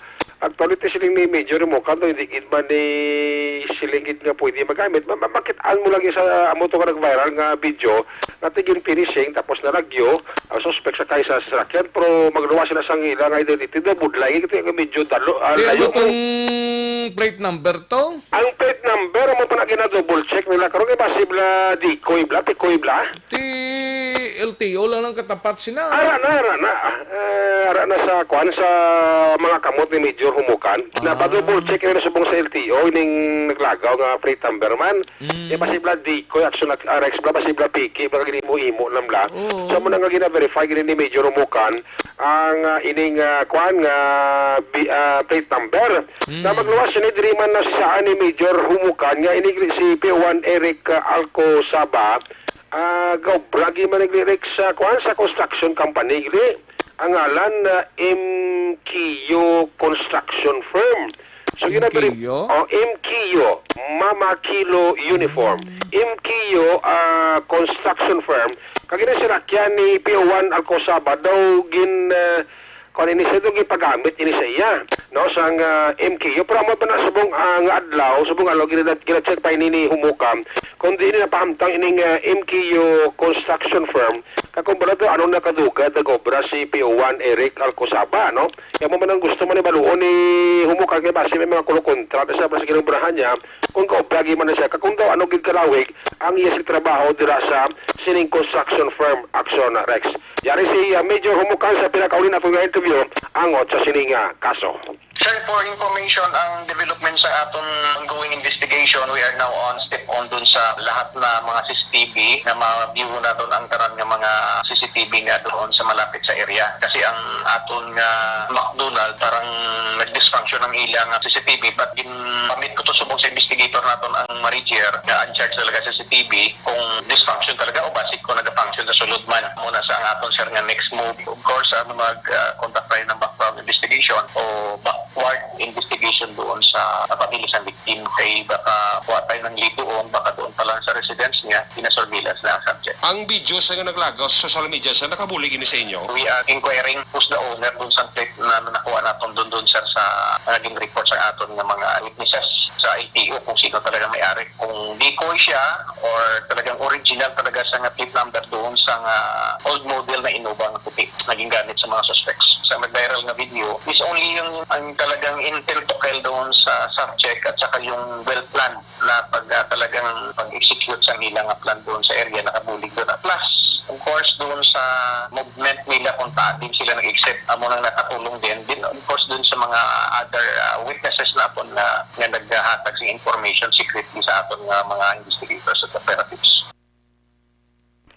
Actually, ti siling ni Major Humukan to, hindi gid man ni siling gid nga pwede magamit. Ma-, ma-, makit-an mo lagi sa amo to nga nag-viral nga video, nga ti gin-finishing, tapos nalagyo, ang suspek sa kay sa sasakyan, pero magluwas sila sa ila nga identity, daw budlay, kay medyo dalo, ah, Di layo ano mo. Tong plate number to? Ang plate number, amo pa na gina-double check nila. Karon kay basi bala decoy bala, decoy bala. Ti L T O lang ang katapat sina. Ara na, ara na. Eh, ara na sa, kuan, sa mga kamot ni Major Humukan. Ah. Napa-double check nila subong sa L T O, ining naglagaw nga plate number man. Mm. Eh, basi bala decoy, action, ah, Rex, bala, basi bala piki, bala ginimo-imo lang bala. Oo. So, amo na nga gina-verify gini ni Major Humukan ang, ah, ining, ah, kuan nga bi-, ah, plate number. Mm. Na magluwas sini diri man na sa ni Major Humukan nga ini si P O one Eric, ah, Alcozaba, ah, gaobra gid man ni Rex sa kuan sa construction company gid. Ang ngalan na M Q Construction Firm. So, M Q? Ginabiri-, oh, M Q, Mama Kilo Uniform. Mm. M Q, ah, Construction Firm. Kag ini sinakyan ni P O one Alcozaba daw gin, ah, kung ini siya daw gipagamit ini sa iya, no, sang, ah, M Q. Pero amo pa na subong, ah, nga adlaw, subong adlaw, gina-, gina-check pa ini ni Humukan. Kung di ini napahamtang ining, ah, M Q Construction Firm, kag kung bala daw, ano nakadugay nag-obra si P O one Eric Alcozaba, no? Kaya mo man ang gusto man ibaluon ni Humukan kay basi may mga kulokontra sa, sa ginobrahan niya, kung kaobragi man na siya, kag kung daw ano gid kalawig ang iya sa trabaho dira sa sining construction firm, Action Rex. Yari si, ah, Major Humukan sa pinakauli nato nga interview, angot sa sining, ah, kaso. Sir, for information, ang development sa aton ongoing investigation, we are now on step on dun sa lahat na mga C C T V na ma-view naton ang tanan nga mga C C T V nga doon sa malapit sa area. Kasi ang aton nga McDonald, parang nag-dysfunction ang ilang C C T V, but ginpamit ko to subong sa investigator naton ang manager nga in charge talaga sa C C T V kung dysfunction talaga o basic ko nag-function sa sulod man. Muna sa ang aton, sir, nga next move, of course, ang mag, ah, conduct tayo ng background investigation o backward investigation doon sa pamilya sa victim kay baka kuha tayo ng lead doon, baka doon pa lang sa residence niya, pinasurveillance na ang subject. Ang video sa nga naglagaw sa social media, sir, nakabulig ini sa inyo? We are inquiring who's the owner dun sa plate na nakuha naton dun, dun, sir, sa naging report sa aton nga mga witnesses sa L T O kung sino talaga may-ari. Kung decoy siya or talagang original talaga siya nga plate number doon sa nga old model na Innova nga puti na gingamit sa mga suspects. Sa nag-viral nga video, is only yung ang talagang intel to kill doon sa subject at saka yung well-planned na pag, ah, talagang pag-execute sa nila nga plan doon sa area nakabulig doon. At plus, of course, doon sa movement nila kung saan din sila nag-exit, amo nang nakatulong din. Then, of course, doon sa mga other, ah, witnesses naton na, nga naghatag sa information secretly sa aton nga mga investigators at operatives.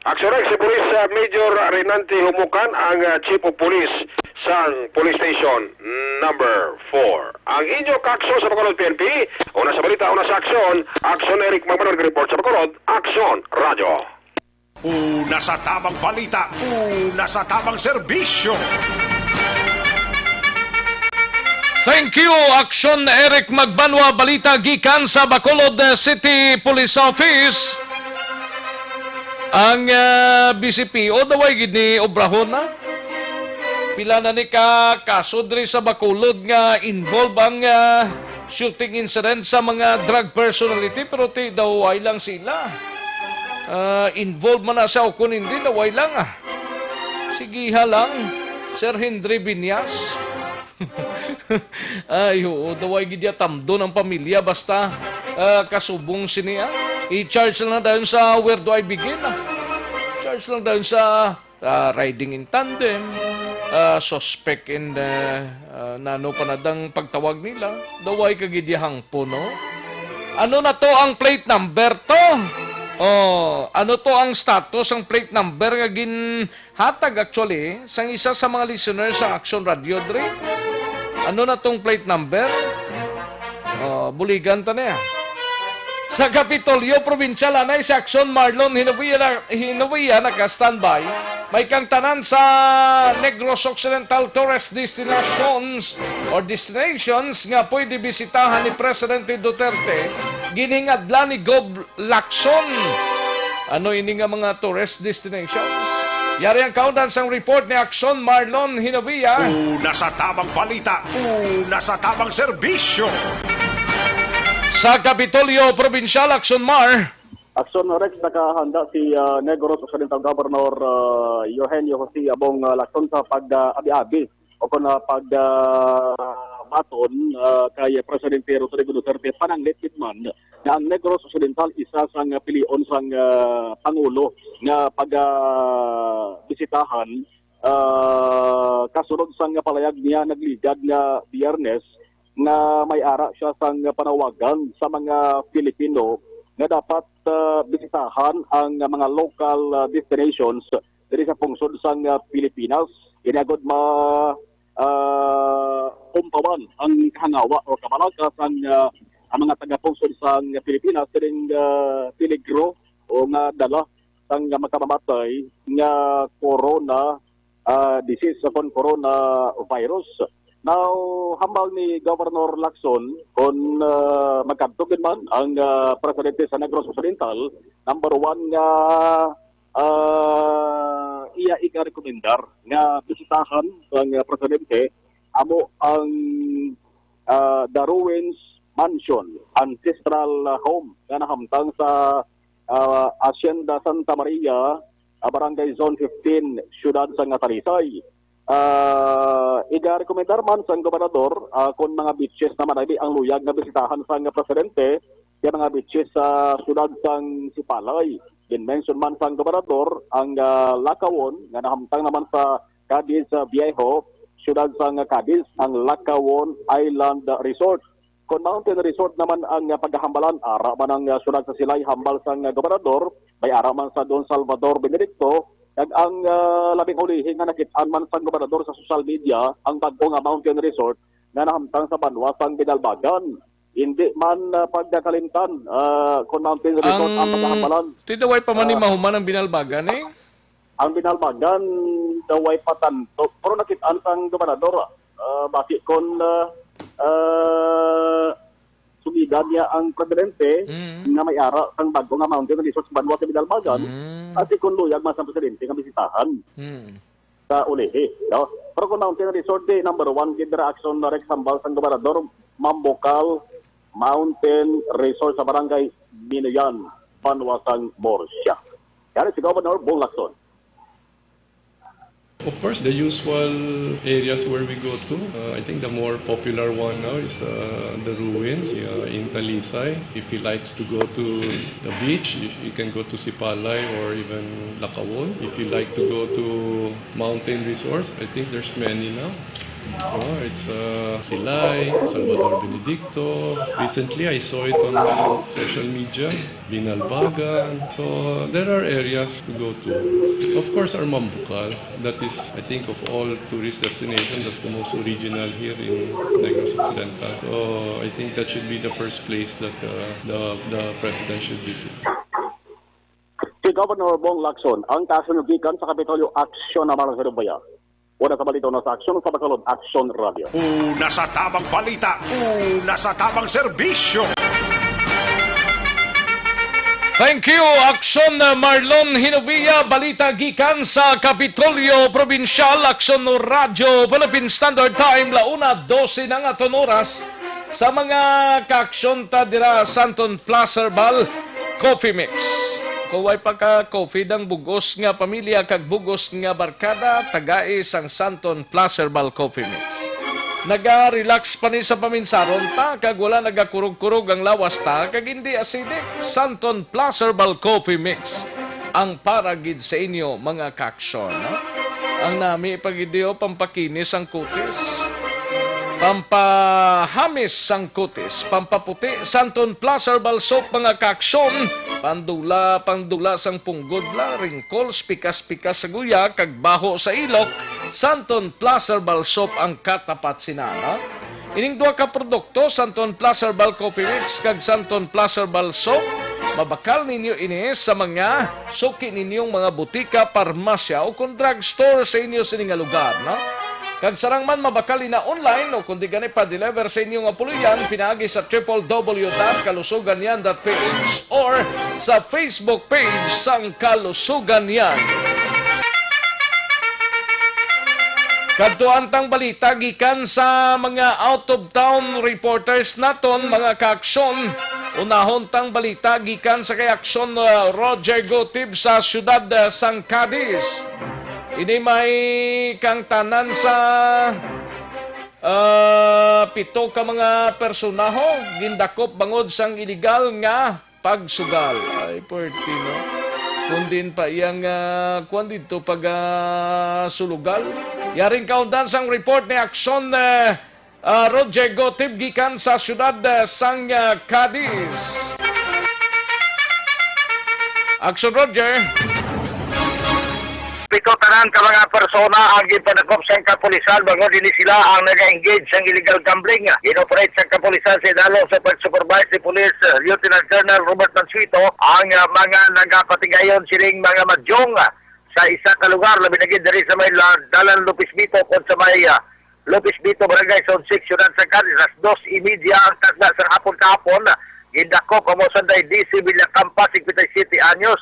Action Rex, si Police, ah, Major Renante Humukan ang, ah, Chief of Police sang Police Station Number Four. Ang inyo kaakso sa Bacolod P N P, una sa balita, una sa aksyon, Action Eric Magmanor report sa Bacolod, Action Radyo. Una sa tamang balita, una sa tamang serbisyo. Thank you, Action Eric Magbanwa. Balita gikan sa Bacolod City Police Office. Ang, ah, B C P O, daway gid ni obrahon na. Pila na ni ka kaso diri sa Bacolod nga involve ang, ah, shooting incident sa mga drug personality, pero ti daway lang sila. Ah, involved man na siya o kung hindi, daway lang, ah. Sige ha lang, Sir Henry Viñas. Ay, oo, daw ay gid ya tamdon ang pamilya basta, ah, kasubong sini, ah. I-charge lang dayon sa where do I begin, ah. Charge lang dayon sa, ah, riding in tandem, ah, suspect in, ah, ah, nano pa na dang pagtawag nila. Daw ay ka gid ya hangpo, no? Ano na to ang plate number to? Oh, ano to ang status ang plate number nga gin Hatag actually sang isa sa mga listeners sa Action Radio, diri. Ano na tong plate number? Oh, buligan ta niya. Sa Kapitolyo Probinsyal, anay si Action Marlon Hinovia na, Hinovia naka-standby. May kang tanan sa Negros Occidental tourist destinations or destinations nga pwede bisitahan ni Presidente Duterte, giningadla ni Gob Lacson. Ano ini nga mga tourist destinations? Yari ang kaundan sang report ni Action Marlon Hinovia. Una sa tamang balita, una sa tamang serbisyo. Sa Kapitolyo Probinsyal, Action Mar. Action Rex, nakahanda si, ah, Negros Occidental Governor, ah, Eugenio Jose Abong, ah, Lacson sa pag, ah, abi-abi o kon, ah, pag, ah, baton, ah, kay Presidente Rodrigo Duterte, pananglitit man nga ang Negros Occidental isa sang pilion sang, ah, pangulo nga pag, ah, bisitahan, ah, kasunod sang palayag niya nagligad nga Biyernes nga may ara siya sang panawagan sa mga Filipino nga dapat, ah, bisitahan ang mga local, ah, destinations diri sa pungsod sang, ah, Pilipinas. Ini agud ma, ah, kumpawan ang kahangawa o kabalaka sang, ah, ang mga taga-pungsod sang Pilipinas sining, ah, peligro o nga dala sang makamamatay nga corona, ah, disease o kon coronavirus. Now, hambal ni Governor Lacson, kon, ah, magkadto gid man ang, ah, presidente sa Negros Occidental, number one nga ah, iya igarekomendar nga bisitahan sang, ah, presidente amo ang, ah, The Ruins Mansion, ancestral, ah, home nga nahamtang sa, ah, Hacienda Santa Maria, ah, Barangay Zone fifteen, siyudad sang Talisay. Ah, igarekomendar man sang gobernador, ah, kon mga beaches naman ini ang luyag nga bisitahan sang presidente, kay mga beaches sa siyudad sang Sipalay. Gin-mention man sang gobernador ang, ah, Lacawon nga nahamtang naman sa Cadiz, ah, Viejo, siyudad sang Cadiz, ang Lacawon Island Resort. Kon mountain resort naman ang, ah, paghahambalan, ara man ang, ah, siyudad sa Silay hambal sang, ah, gobernador, may ara man sa Don Salvador Benedicto, kag ang, ah, labing ulihi nga nakit-an man sang gobernador sa social media, ang bag-o nga mountain resort nga nahamtang sa banwa sang Binalbagan. Hindi man, ah, pagkakalimtan, ah, kon mountain resort ang Ang paghahambalan. Ti daw ay pa man ni Ah. mahuman ang Binalbagan, eh? Ang Binalbagan daw way patanto. Pero nakit-an sang gobernador, ah, basi kon, ah, ah, sugidan niya ang presidente Mm. nga may ara sang bag-o nga mountain resort sa banwa sa Binalbagan, Mm. basi kon luyag man sang presidente nga bisitahan Mm. sa ulihi, no? Pero kon mountain resort, di number one gid dira, Action Rex, hambal sang gobernador, Mambucal Mountain Resort sa barangay Minoyan, banwa sang Murcia. Yari si Governor Bong Lacson. Of course, the usual areas where we go to. Uh, I think the more popular one now is, uh, the ruins, uh, in Talisay. If he likes to go to the beach, you, you can go to Sipalay or even Lacawon. If you like to go to mountain resorts, I think there's many now. Oh, it's, uh, Silay, Salvador Benedicto. Recently, I saw it on social media. Binalbagan. So, there are areas to go to. Of course, our Mambucal. That is, I think, of all tourist destinations, that's the most original here in Negros Occidental. So, I think that should be the first place that, uh, the, the president should visit. Si Governor Bong Lacson, ang kasunod gikan sa Kapitolyo, Aksyon naman sa Rubaya. Una sa balita na sa Aksyon, sa Bacolod, Aksyon Radio. Una sa tamang balita, una sa tamang serbisyo. Thank you, Aksyon Marlon Hinovia. Balita gikan sa Kapitolyo Probinsyal, Aksyon Radyo Philippine Standard Time, la una dose na nga aton oras. Sa mga kaaksyon ta dira sa Santon Plus Herbal Coffee Mix. Kung way pa ka coffee dang bugos nga pamilya kag bugos nga barkada, tagai sang Santon Plus Herbal Coffee Mix. Naga-relax pa ni sa paminsaron ta, kag wala nagakurog-kurog ang lawas ta, kag hindi acidic. Santon Plus Herbal Coffee Mix ang para gid sa inyo, mga kaaksyon, no? Ang nami pa gid, oh, pampakinis ang kutis, pampahamis sang kutis, pampaputi. Santon Plus Herbal Soap, mga kaaksyon, pandula, pandula sang punggod la, wrinkles, pikas-pikas sa guya, kag baho sa ilok. Santon Plus Herbal Soap ang katapat sina, no? Ining duha ka produkto, Santon Plus Herbal Coffee Mix kag Santon Plus Herbal Soap, mabakal ninyo ini sa mga suki ninyong mga butika, parmasya, o kon drugstore sa inyo sini nga lugar, no? Kag sarang man, mabakal ina online o kundi gani pa-deliver sa inyo nga puloy-an pinaagi sa triple W dot kalusugan yan dot P H or sa Facebook page sang Kalusugan Yan. Kadtuan tang balita gikan sa mga out-of-town reporters naton, mga kaaksyon. Unahon tang balita gikan sa kay Aksyon, uh, Roger Gotib sa siyudad, uh, sang Cadiz. Ini may kangtanan sa, uh, pito ka mga personaho gindakop bangod sang iligal nga pagsugal. Ay, pwerti, no? Kung din pa iyang, ah, kuwan dito, pag, ah, sulugal. Yaring kaundan sang report ni Aksyon, eh, ah, Roger Gotib gikan sa siyudad, eh, sang, ah, Cadiz. Aksyon, Roger. Pito tanan ka mga persona ang ginpadakop sang kapulisan bangod ini sila ang naga-engage sang illegal gambling. Gin-operate sang kapulisan sa idalom sa pag-supervise ni Police, uh, Lieutenant Colonel Robert Mansueto ang, uh, mga nagapatigayon sining mga madyong, uh, sa isa ka lugar, labi na gid diri sa may la-, Dalan Lopez Bito kon sa may, uh, Lopez Bito, Barangay Zone six, Siyudad sang Cadiz, alas dos y media ang tagna sang hapon kahapon. Gindakop ang mao sanday D C Villacampa, singkwenta y siyete anyos,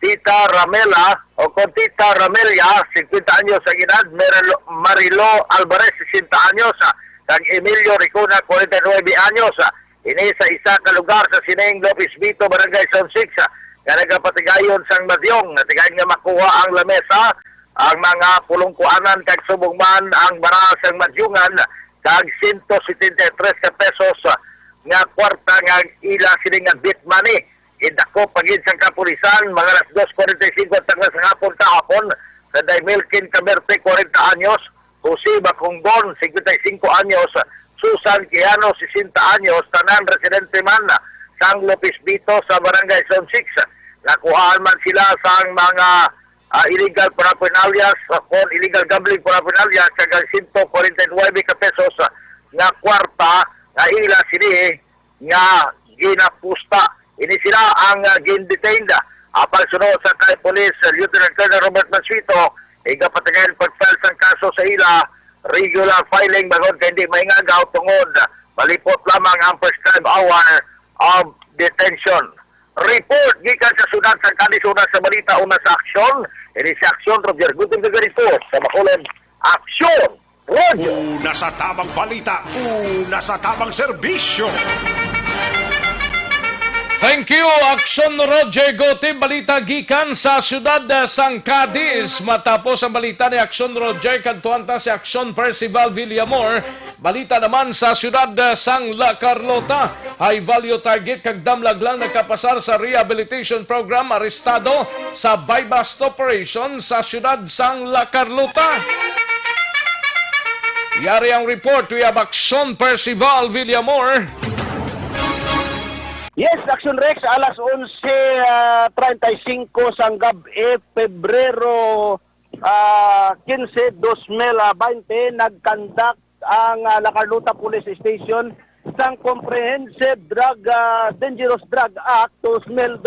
Tita Ramela, o kon Tita Ramelia, singkwenta anyos ang edad, Marilo, Marilo Alvarez, sesenta anyos, kag Emilio Ricona, kwarenta y nuebe anyos. Ini sa isa ka lugar sa sining Lopez Bito, Barangay Zone six, nga nagapatigayon sang madyong, natigayon nga makuha ang lamesa, ang mga pulong kuanan kag subong man ang baraha sang madyungan kag sento setenta y tres ka pesos nga kwarta nga ila sini nga bit money. Gindakop pa gid sang kapulisan mga alas dos kwarenta y singko tagna sa hapon kahapon sa Day Milkin Camerte, kwarenta anyos, Jose Bacongdon, singkwenta y singko anyos, Susan Quijano, sesenta anyos, tanan residente man sang Lopez Bito sa Barangay Zone six. Nakuhaan man sila sang mga, ah, illegal paraphernalia, sa kon illegal gambling paraphernalia, kag ang sento kwarenta y nuebe ka pesos nga kwarta nga ila sini nga ginapusta. Ini sila ang, ah, gin-detain. Apang suno sa kay Police, ah, Lieutenant Colonel Robert Mansueto, igapatigayon pag-file sang kaso sa ila, regular filing bangod kay hindi maingagaw tungod malipot lamang ang prescribed hour of detention. Report gikan sa siyudad sang Cadiz, una sa balita, una sa aksyon. Ini si Aksyon, Roger Gutim, nag-report sa Bacolod. Aksyon! Radyo. Una sa tamang balita, una sa tamang serbisyo. Thank you, Aksyon Roger Gotim. Balita gikan sa siyudad, uh, sang Cadiz. Matapos ang balita ni Aksyon Roger, kadtuan ta si Aksyon Percival Villamor. Balita naman sa siyudad, uh, sang La Carlota. High value target kag damlag lang nakapasar sa rehabilitation program, arestado sa buy-bust operation sa siyudad sang La Carlota. Yari ang report. We have Aksyon Percival Villamor. Yes, Aksyon Rex, alas onse, ah, treinta y cinco sang gab-i, Pebrero, ah, quince, dos mil bainte, nag-conduct ang, ah, La Carlota Police Station sang Comprehensive Drug, ah, Dangerous Drug Act dos mil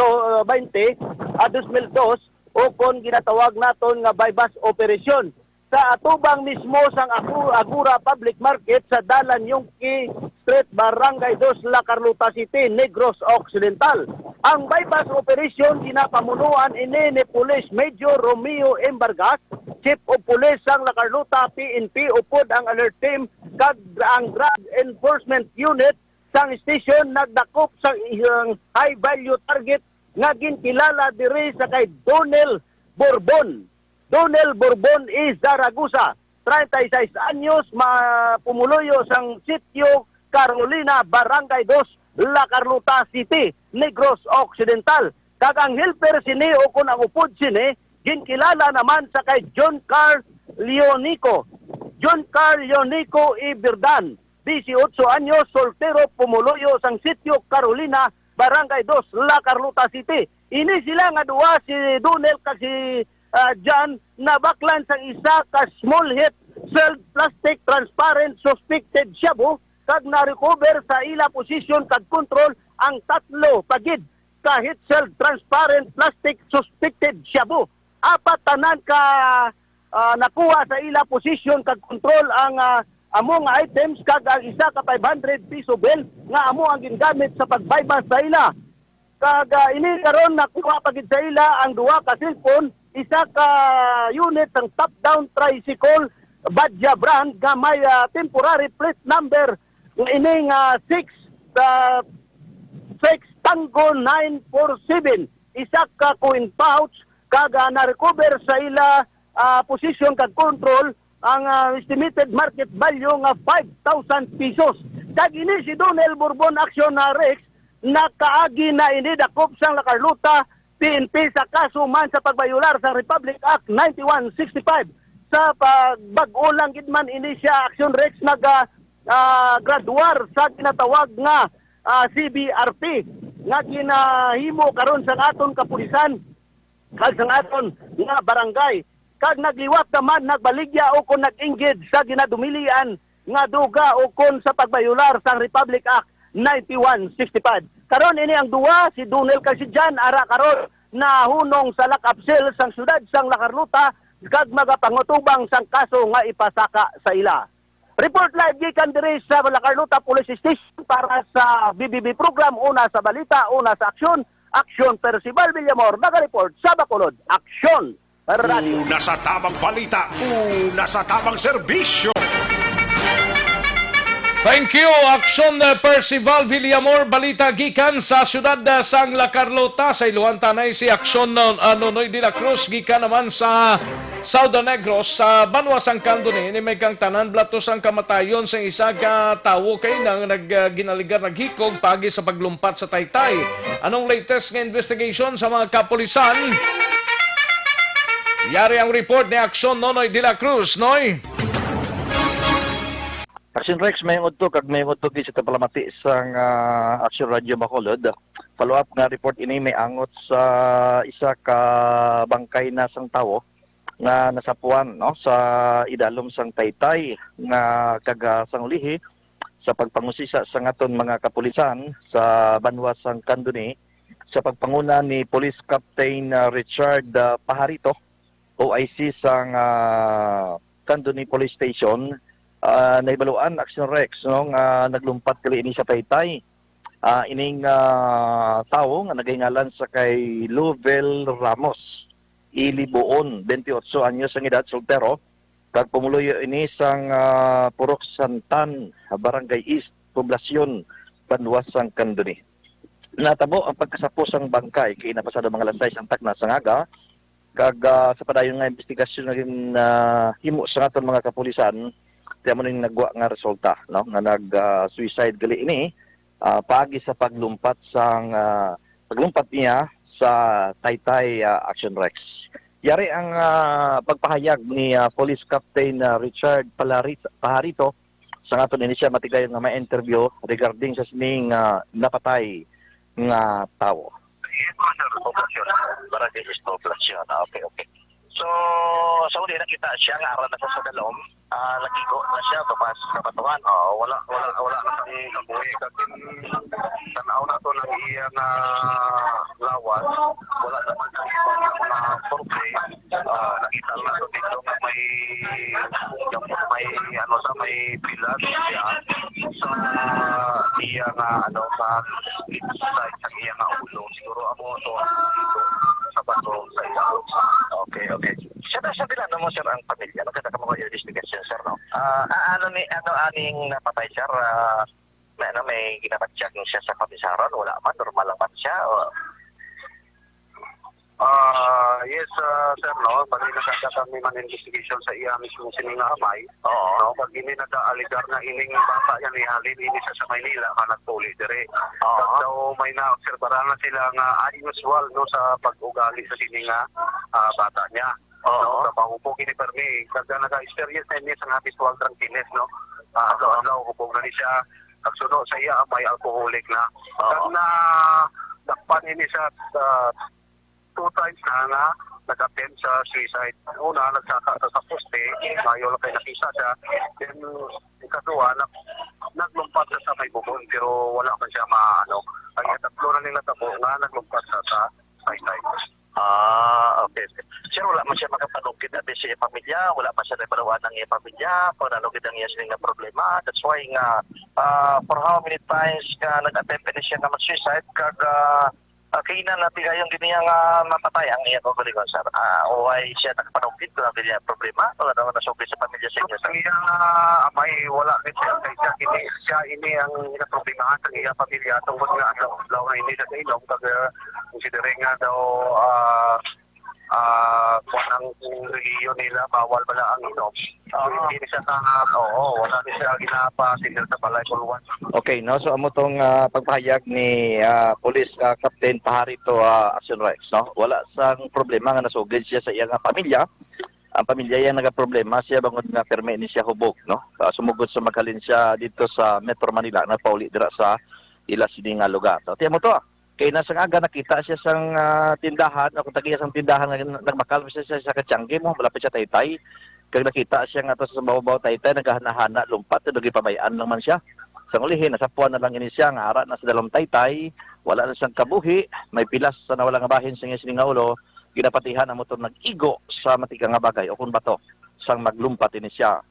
bainte, ah, dos mil dos, o kon ginatawag naton nga buy-bust operation, sa atubang mismo sang Agu-, Agora Public Market sa Dalan Yungque Street, Barangay Dos, La Carlota City, Negros Occidental. Ang buy-bust operation ginapamunuan ini ni Police Major Romeo M. Vargas, Chief of Police sang La Carlota P N P, upod ang alert team kag ang Drug Enforcement Unit sang station nagdakop sa iyang high value target nga ginkilala diri sa kay Donel Borbon. Donel Borbon E. Zaragoza, treinta y seis anyos, ma-, pumuluyo sang Sitio Carolina, Barangay Dos, La Carlota City, Negros Occidental. Kag ang helper sini o kon ang upod sini, ginkilala naman sa kay John Carl Leonico. John Carl Leonico Iberdan, dieciocho anyos, soltero, pumuluyo sang Sitio Carolina, Barangay Dos, La Carlota City. Ini sila nga duha, si Donel kag si, ah, John, nabaklan sang isa ka small heat sealed plastic transparent suspected shabu kag na-recover sa ila posisyon kag kontrol ang tatlo pa gid ka heat sealed transparent plastic suspected shabu. Apat tanan ka, ah, nakuha sa ila posisyon kag kontrol ang, ah, amo nga items kag ang isa ka five hundred piso bill nga amo ang gingamit sa pagbaybas sa ila. Kag, ah, ini karon nakuha pa gid sa ila ang duha ka cellphone, isa ka unit sang top down tricycle Badya brand nga may, ah, temporary plate number nga ini nga six, ah, six Tango nine four seven, isa ka coin pouch, kag, ah, na-recover sa ila, ah, posisyon kag control ang, ah, estimated market value nga five thousand pesos. Kag ini si Donel Bourbon Action na Rex, nakaagi na ini dakop sang La Carlota P N P sa kaso man sa pagbayolar sa Republic Act ninety-one sixty-five. Sa pagbag-o lang gid man ini siya, Action Rex, nag, ah, ah, graduar sa ginatawag nga, ah, C B R P nga ginahimo karon sang aton kapulisan kag sang aton nga barangay, kag nagliwat naman, nagbaligya o kon nag-inggid sa ginadumilian nga duga o kon sa pagbayolar sang Republic Act ninety-one sixty-five. Karon ini ang duwa, si Donel kag si John, ara karon nahunong sa lock-up cell sang siyudad sang La Carlota kag magapangutubang sang kaso nga ipasaka sa ila. Report live gikan diri sa La Carlota Police Station para sa B B B program, una sa balita, una sa aksyon. Aksyon, Percival Villamor, nagareport sa Bacolod. Aksyon, Radio. Una sa tamang balita, una sa tamang serbisyo. Thank you, Aksyon, eh, Percival Villamor. Balita gikan sa siyudad, eh, sang La Carlota. Sa iluhan tanay si Aksyon, eh, Nonoy de la Cruz gikan naman sa Southern Negros, sa banwa sang Candoni. Ini may kang tanan, blatos ang kamatayon sang isa ka tawo kay nang nag, ah, ginaligar naghikog paagi sa paglumpat sa taytay. Anong latest nga investigation sa mga kapulisan? Yari ang report ni Aksyon Nonoy de la Cruz, Noy. Action Rex, may udto kag may udto gid sa palamati sang, ah, Action Radio Bacolod. Follow up nga report ini may angot sa isa ka bangkay na sang tawo nga nasapuan, no, sa idalom sang taytay nga kag, ah, sang ulihi sa pagpangusisa sang aton mga kapulisan sa banwa sang Candoni sa pagpanguna ni Police Captain, ah, Richard, ah, Pajarito, O I C sang, ah, Candoni Police Station, ah, nahibaluan, Action Rex, no, nga naglumpat gali ini sa taytay. Ah, ining, ah, tawo nga nagahingalan sa kay Lovell Ramos Ilibuon, twenty-eight anyos ang edad, soltero, kag pumuluyo ini sang, ah, Purok Santan, Barangay East, Poblacion, Banwa sang Candoni. Natabo ang pagkasapo sang bangkay kay napasado mga alas sais sang takna sang aga, kag, ah, sa padayon nga investigasyon nga gin, ah, himo sa aton mga kapulisan, ti amo ning nagwa nga resulta, no, nga nag, ah, suicide gali ini, ah, paagi sa paglumpat sang, ah, paglumpat niya sa Taytay, ah, Action Rex. Yari ang, ah, pagpahayag ni, ah, Police Captain, ah, Richard Palarit-, Pajarito, sa aton ini siya matigayon nga ma-interview regarding sa sining, ah, napatay nga tawo. Yes, sir. Poblacion. Barangay East Poblacion. Ah, okay, okay. So, sa uli nakita siya nga ara na sa, sa dalom, ah, nagigo na siya, gapas sa batuhan. Oh, wala, wala, wala na sang kabuhi. Kag tan-aw nato ang iya nga lawas, wala na man sang mga porte. Ah, nakita nato dito nga may gamot, may ano sa, may pilas siya sa iya nga ano, sa side sa iya nga ulo. Siguro amo to ang dito sa bato sa iya. Okay, okay. Sir, sa pila na mo, sir, ang pamilya? Maganda ka mo kayo investigation, sir, no? Ah, ah, ano ni, ano aning napatay, sir? Ah, may ano, may ginapacheck siya sa komisaron? Wala man, normal lang man siya. O, Ah, yes, ah, sir, no? Bali, nagkakaroon man investigation sa iya mismo sini nga amay. Oo. No? Pag ini nag-aaligar na ining bata niya ni halin ini sa, sa Maynila, nga nagpuli dire. Oo. Pag daw may naobserbaran na sila nga unusual, no, sa pag-ugali sa sini nga, ah, bata niya. Oo. No? Sa pahubog ini permi, kag nag-experience na ini sa nga visual drunkenness, no? Ah, Oo. Adlaw-adlaw, hubog na ni siya. Pagsuno sa iya, may alcoholic na. Oo. Kag na, dakpan ini sa, ah, two times na nga nag-attempt sa suicide. Una, nagsaka sa, sa poste, mayo lang kay nakita siya. Then, ikaduha, nag-, naglumpat siya sa may bubon, pero wala man siya ma-, ano. Ang ikatlo na nila tabo nga naglumpat siya sa taytay. Ah, okay, okay. Sir, wala man siya makapanukid na sa iya pamilya, wala man siya nabalawan ang iya pamilya, kung ano gid ang iya sini nga problema. That's why nga, ah, for how many times nga nag-attempt na siya nga mag-suicide, kag, ah, ah, kainan na tigayon gid niya nga mamatay ang iya kaugalingon, sir. Ah, o ay siya nakapanukid kung ano iya problema, kung ano ang nasugid sa pamilya sa inyo, sir? Ang iya nga amay, wala gid siya kay siya ini, siya ini ang ginaproblemahan sa iya pamilya tungod nga adlaw-adlaw na ini nag-inom, kag, ah, considering nga daw, ah, ah, kuwan ang relihiyon nila, bawal bala ang inom. So, Oo. hindi ni siya ka, oo, wala ni siya ginapa-sender sa balay kung one. Okay, no? So, amo tong, ah, pagpahayag ni, ah, Police, ah, Captain Pajarito, ah, Action Rex, no? Wala sang problema nga nasugid siya sa iya nga pamilya. Ang pamilya iya nagaproblema siya bangod nga permi ni siya hubog, no? Ah, sumugod sa maghalin siya dito sa Metro Manila, nagpauli dira sa ila sini nga lugar. So, tiyan mo to, ah. Kay nasa nga aga nakita siya sang, ah, tindahan, o kung tagiya sang tindahan nga nag-, nagbakal siya sa, sa katsanggi mo, malapit sa taytay. Kag nakita siya nga to sa babaw taytay, naghahanahana, lumpat, kag gipabay-an lang man siya. Sang ulihi, nasapuan na lang ini siya, nga ara na sa dalom taytay, wala na siyang kabuhi, may pilas sa nawala nga bahin sa iya sini nga ulo, ginapatihan ang motor nag-igo sa matika nga bagay o kung bato, sang maglumpat ini siya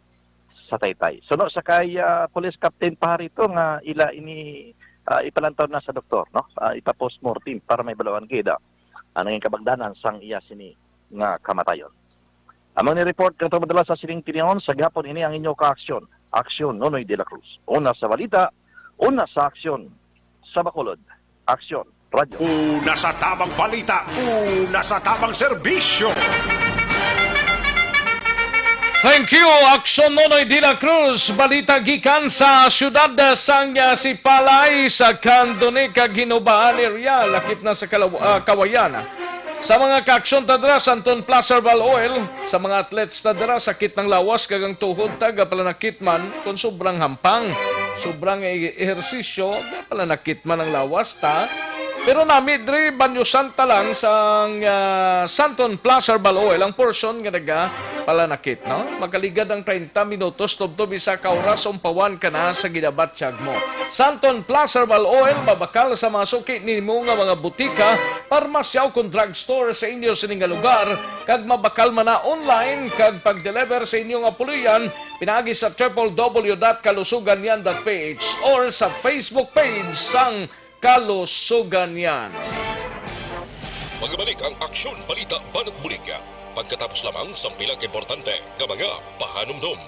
sa taytay. Suno sa kay, ah, Police Captain Pajarito nga ila ini, ah, ipalantaw na sa doktor, no? Ah, ipa-postmortem para may balawan gid, ah, ang nangin kabagdanan sang iya sini nga kamatayon. Amo ni report kang tumadala sa sining tinion sa gihapon ini ang inyo ka-aksyon. Aksyon Nonoy de la Cruz. Una sa balita, una sa aksyon. Sa Bacolod, Aksyon Radio. Una sa tamang balita, una sa tamang serbisyo. Thank you, Aksyon Nonoy de la Cruz. Balita gikan sa siyudad sang, ah, Sipalay, sa Candoni, kag Hinubaan area, lakip na sa Kalaw-, ah, Kawayan. Sa mga kaaksyon ta dira, Santon Plus Herbal Oil, sa mga athletes ta dira, sakit ng lawas kag ang tuhod ta gapalanakit man kon sobrang hampang, sobrang e-, ehersisyo, gapalanakit man ang lawas ta. Pero nami diri, Banyo Santa lang sang, ah, Santon Plus Herbal Oil ang portion nga nagapalanakit, no? Makaligad ang treinta minutos tubtob isa ka oras, umpawan ka na sa ginabatyag mo. Santon Plus Herbal Oil mabakal sa mga suki nimo nga mga butika, parmasya o kon drugstore sa inyo sini nga lugar, kag mabakal man na online kag pag-deliver sa inyo nga puloy-an pinaagi sa triple W dot kalusuganyan dot P H or sa Facebook page sang Kalusuganyan. Magbalik ang Aksyon Balita Banat Bulig pagkatapos lamang sang pila ka importante nga mga pahanumdom.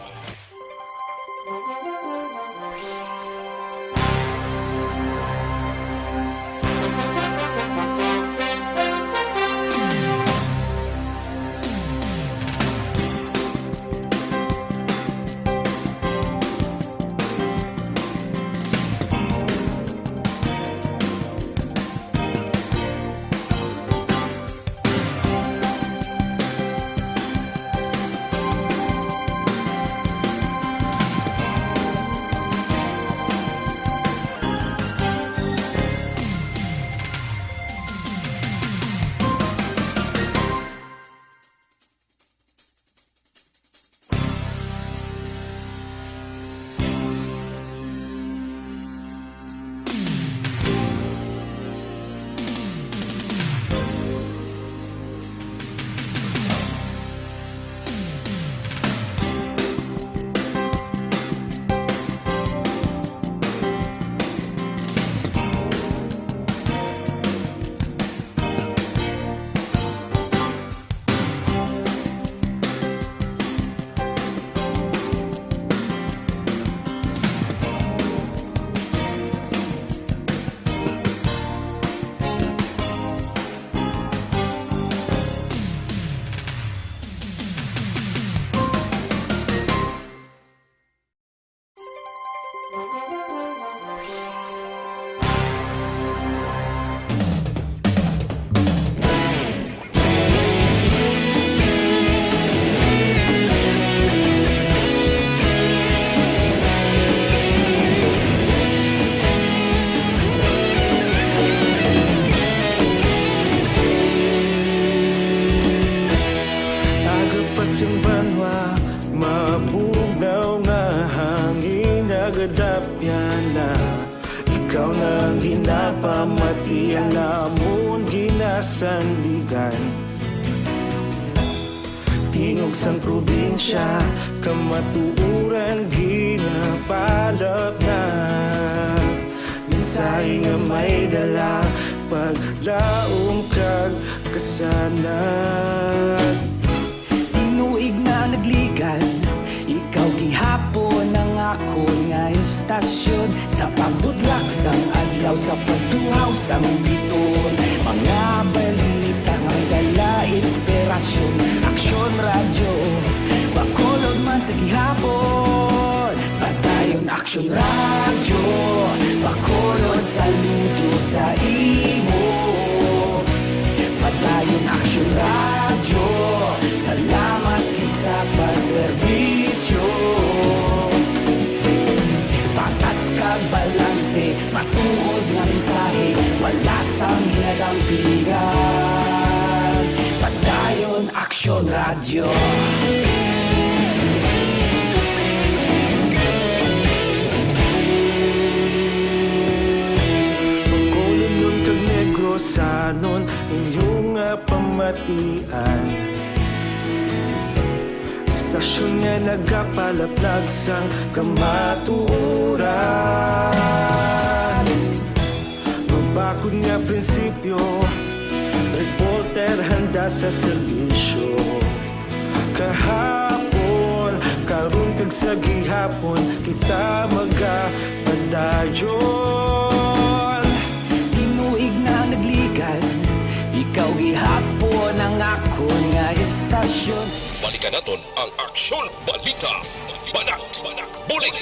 Ikaw na ang ginapamati, ang amon ginasandigan. Tingog sang probinsya, kamatuoran ginapalapnag. Mensahe nga may dala, paglaom kag kasanag. Tinuig na nagligad, ikaw gihapon ang akon nga istasyon. Sa pagbutlak sang adlaw, sa pagtuhaw sang biton, mga balita nga dala inspirasyon. Aksyon Radyo, Bacolod man sa gihapon. Padayon Aksyon Radyo, Bacolod, saludo sa imo. Padayon Aksyon Radyo, salamat gid sa pagserbisyo. Patas kag balanse, matuod nga mensahe, wala sang ginadampigan. Padayon Aksyon Radyo. Bacolodnon kag Negrosanon, inyo nga pamatian. Istasyon nga nagapalaplag sang kamatuoran. Mabakod nga prinsipyo, reporter handa sa serbisyo. Kahapon, karon kag sa gihapon, kita magapadayon. Tinuig na nagligad, ikaw gihapon ang akon nga istasyon. Balikan naton ang Aksyon Balita. Banat, Banat, Bulig.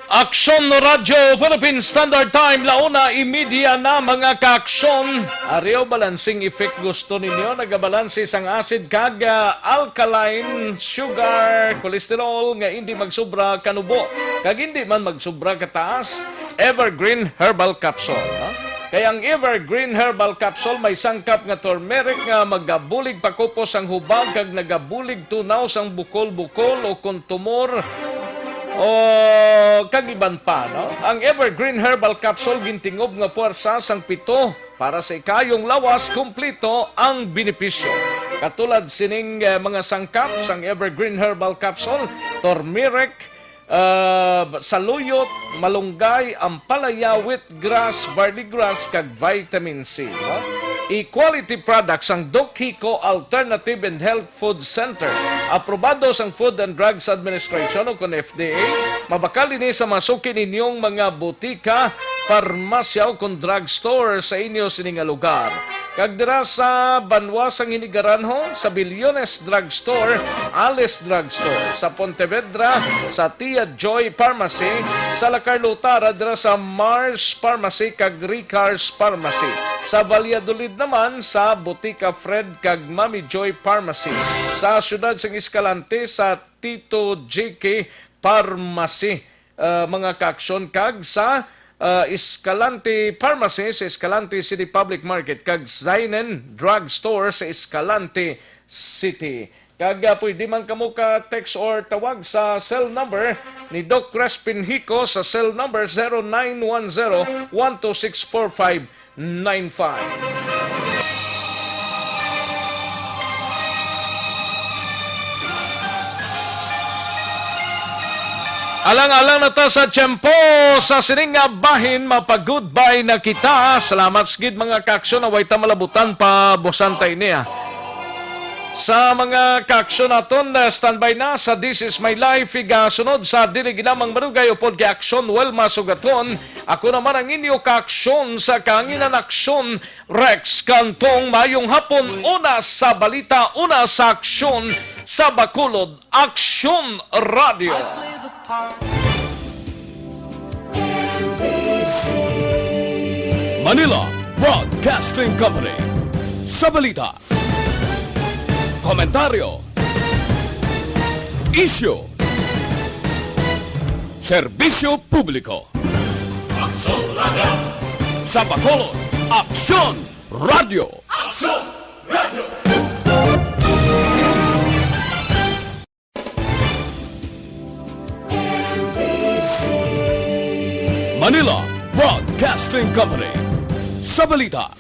Aksyon Radyo Philippine Standard Time, launa imidya na, mga kaaksyon. Ari o, balancing effect gusto ninyo, nagabalanse sang acid kag, ah, alkaline, sugar, cholesterol nga indi magsubra kanubo kag indi man magsubra kataas. Evergreen Herbal Capsule, no? Kay ang Evergreen Herbal Capsule may sangkap nga turmeric nga magabulig pakupos sang hubag kag nagabulig tunaw sang bukol-bukol o kon tumor o kag iban pa, no? Ang Evergreen Herbal Capsule gintingob nga puwersa sang pito para sa ikayong lawas, kumplito ang benepisyo. Katulad sining, eh, mga sangkap sang Evergreen Herbal Capsule, turmeric, ah, saluyot, malunggay, ampalaya, wheatgrass, barley grass, kag vitamin C, no? E-quality products ang Doc Hico Alternative and Health Food Center, aprobado sang Food and Drugs Administration o kon F D A. Mabakal ini sa masuki ninyong mga butika, parmasya o kon drugstore sa inyo sini nga lugar. Kag dira sa banwa sang Hinigaranho, sa Bilyones Drugstore, Alice Drugstore, sa Pontevedra, sa Tia Joy Pharmacy, sa La Carlota, ra dira sa Mars Pharmacy kag Ricar's Pharmacy, sa Valladolid naman, sa Botika Fred kag Mami Joy Pharmacy, sa siyudad sang Escalante, sa Tito J K Pharmacy, ah, mga kaaksyon, kag sa, ah, Escalante Pharmacy sa Escalante City Public Market kag Zainen Drug Store sa Escalante City. Kag, ah, pwede man kamo ka-text or tawag sa cell number ni Doc Crispin Hico sa cell number zero nine one zero one two six four five nine five. Alang-alang na ta sa tiyempo sa sining nga bahin, mapag-goodbye na kita. Salamat sa gid, mga kaaksyon, away ta malabutan pa, busan ta ini, ah. Sa mga kaaksyon naton, ah, standby na sa This Is My Life, igasunod sa Dili Ginamang Madugay upod kay Aksyon Wilma Sugaton. Ako naman ang inyo kaaksyon sa kahanginan, Aksyon Rex Cantong. Mayong hapon, una sa balita, una sa aksyon sa Bacolod, Aksyon Radio. Manila Broadcasting Company. Sa balita, komentaryo, isyu, serbisyo publiko. Aksyon Radio. Sa Bacolod, Aksyon Radio. Aksyon Radio. Manila Broadcasting Company. Sa balita,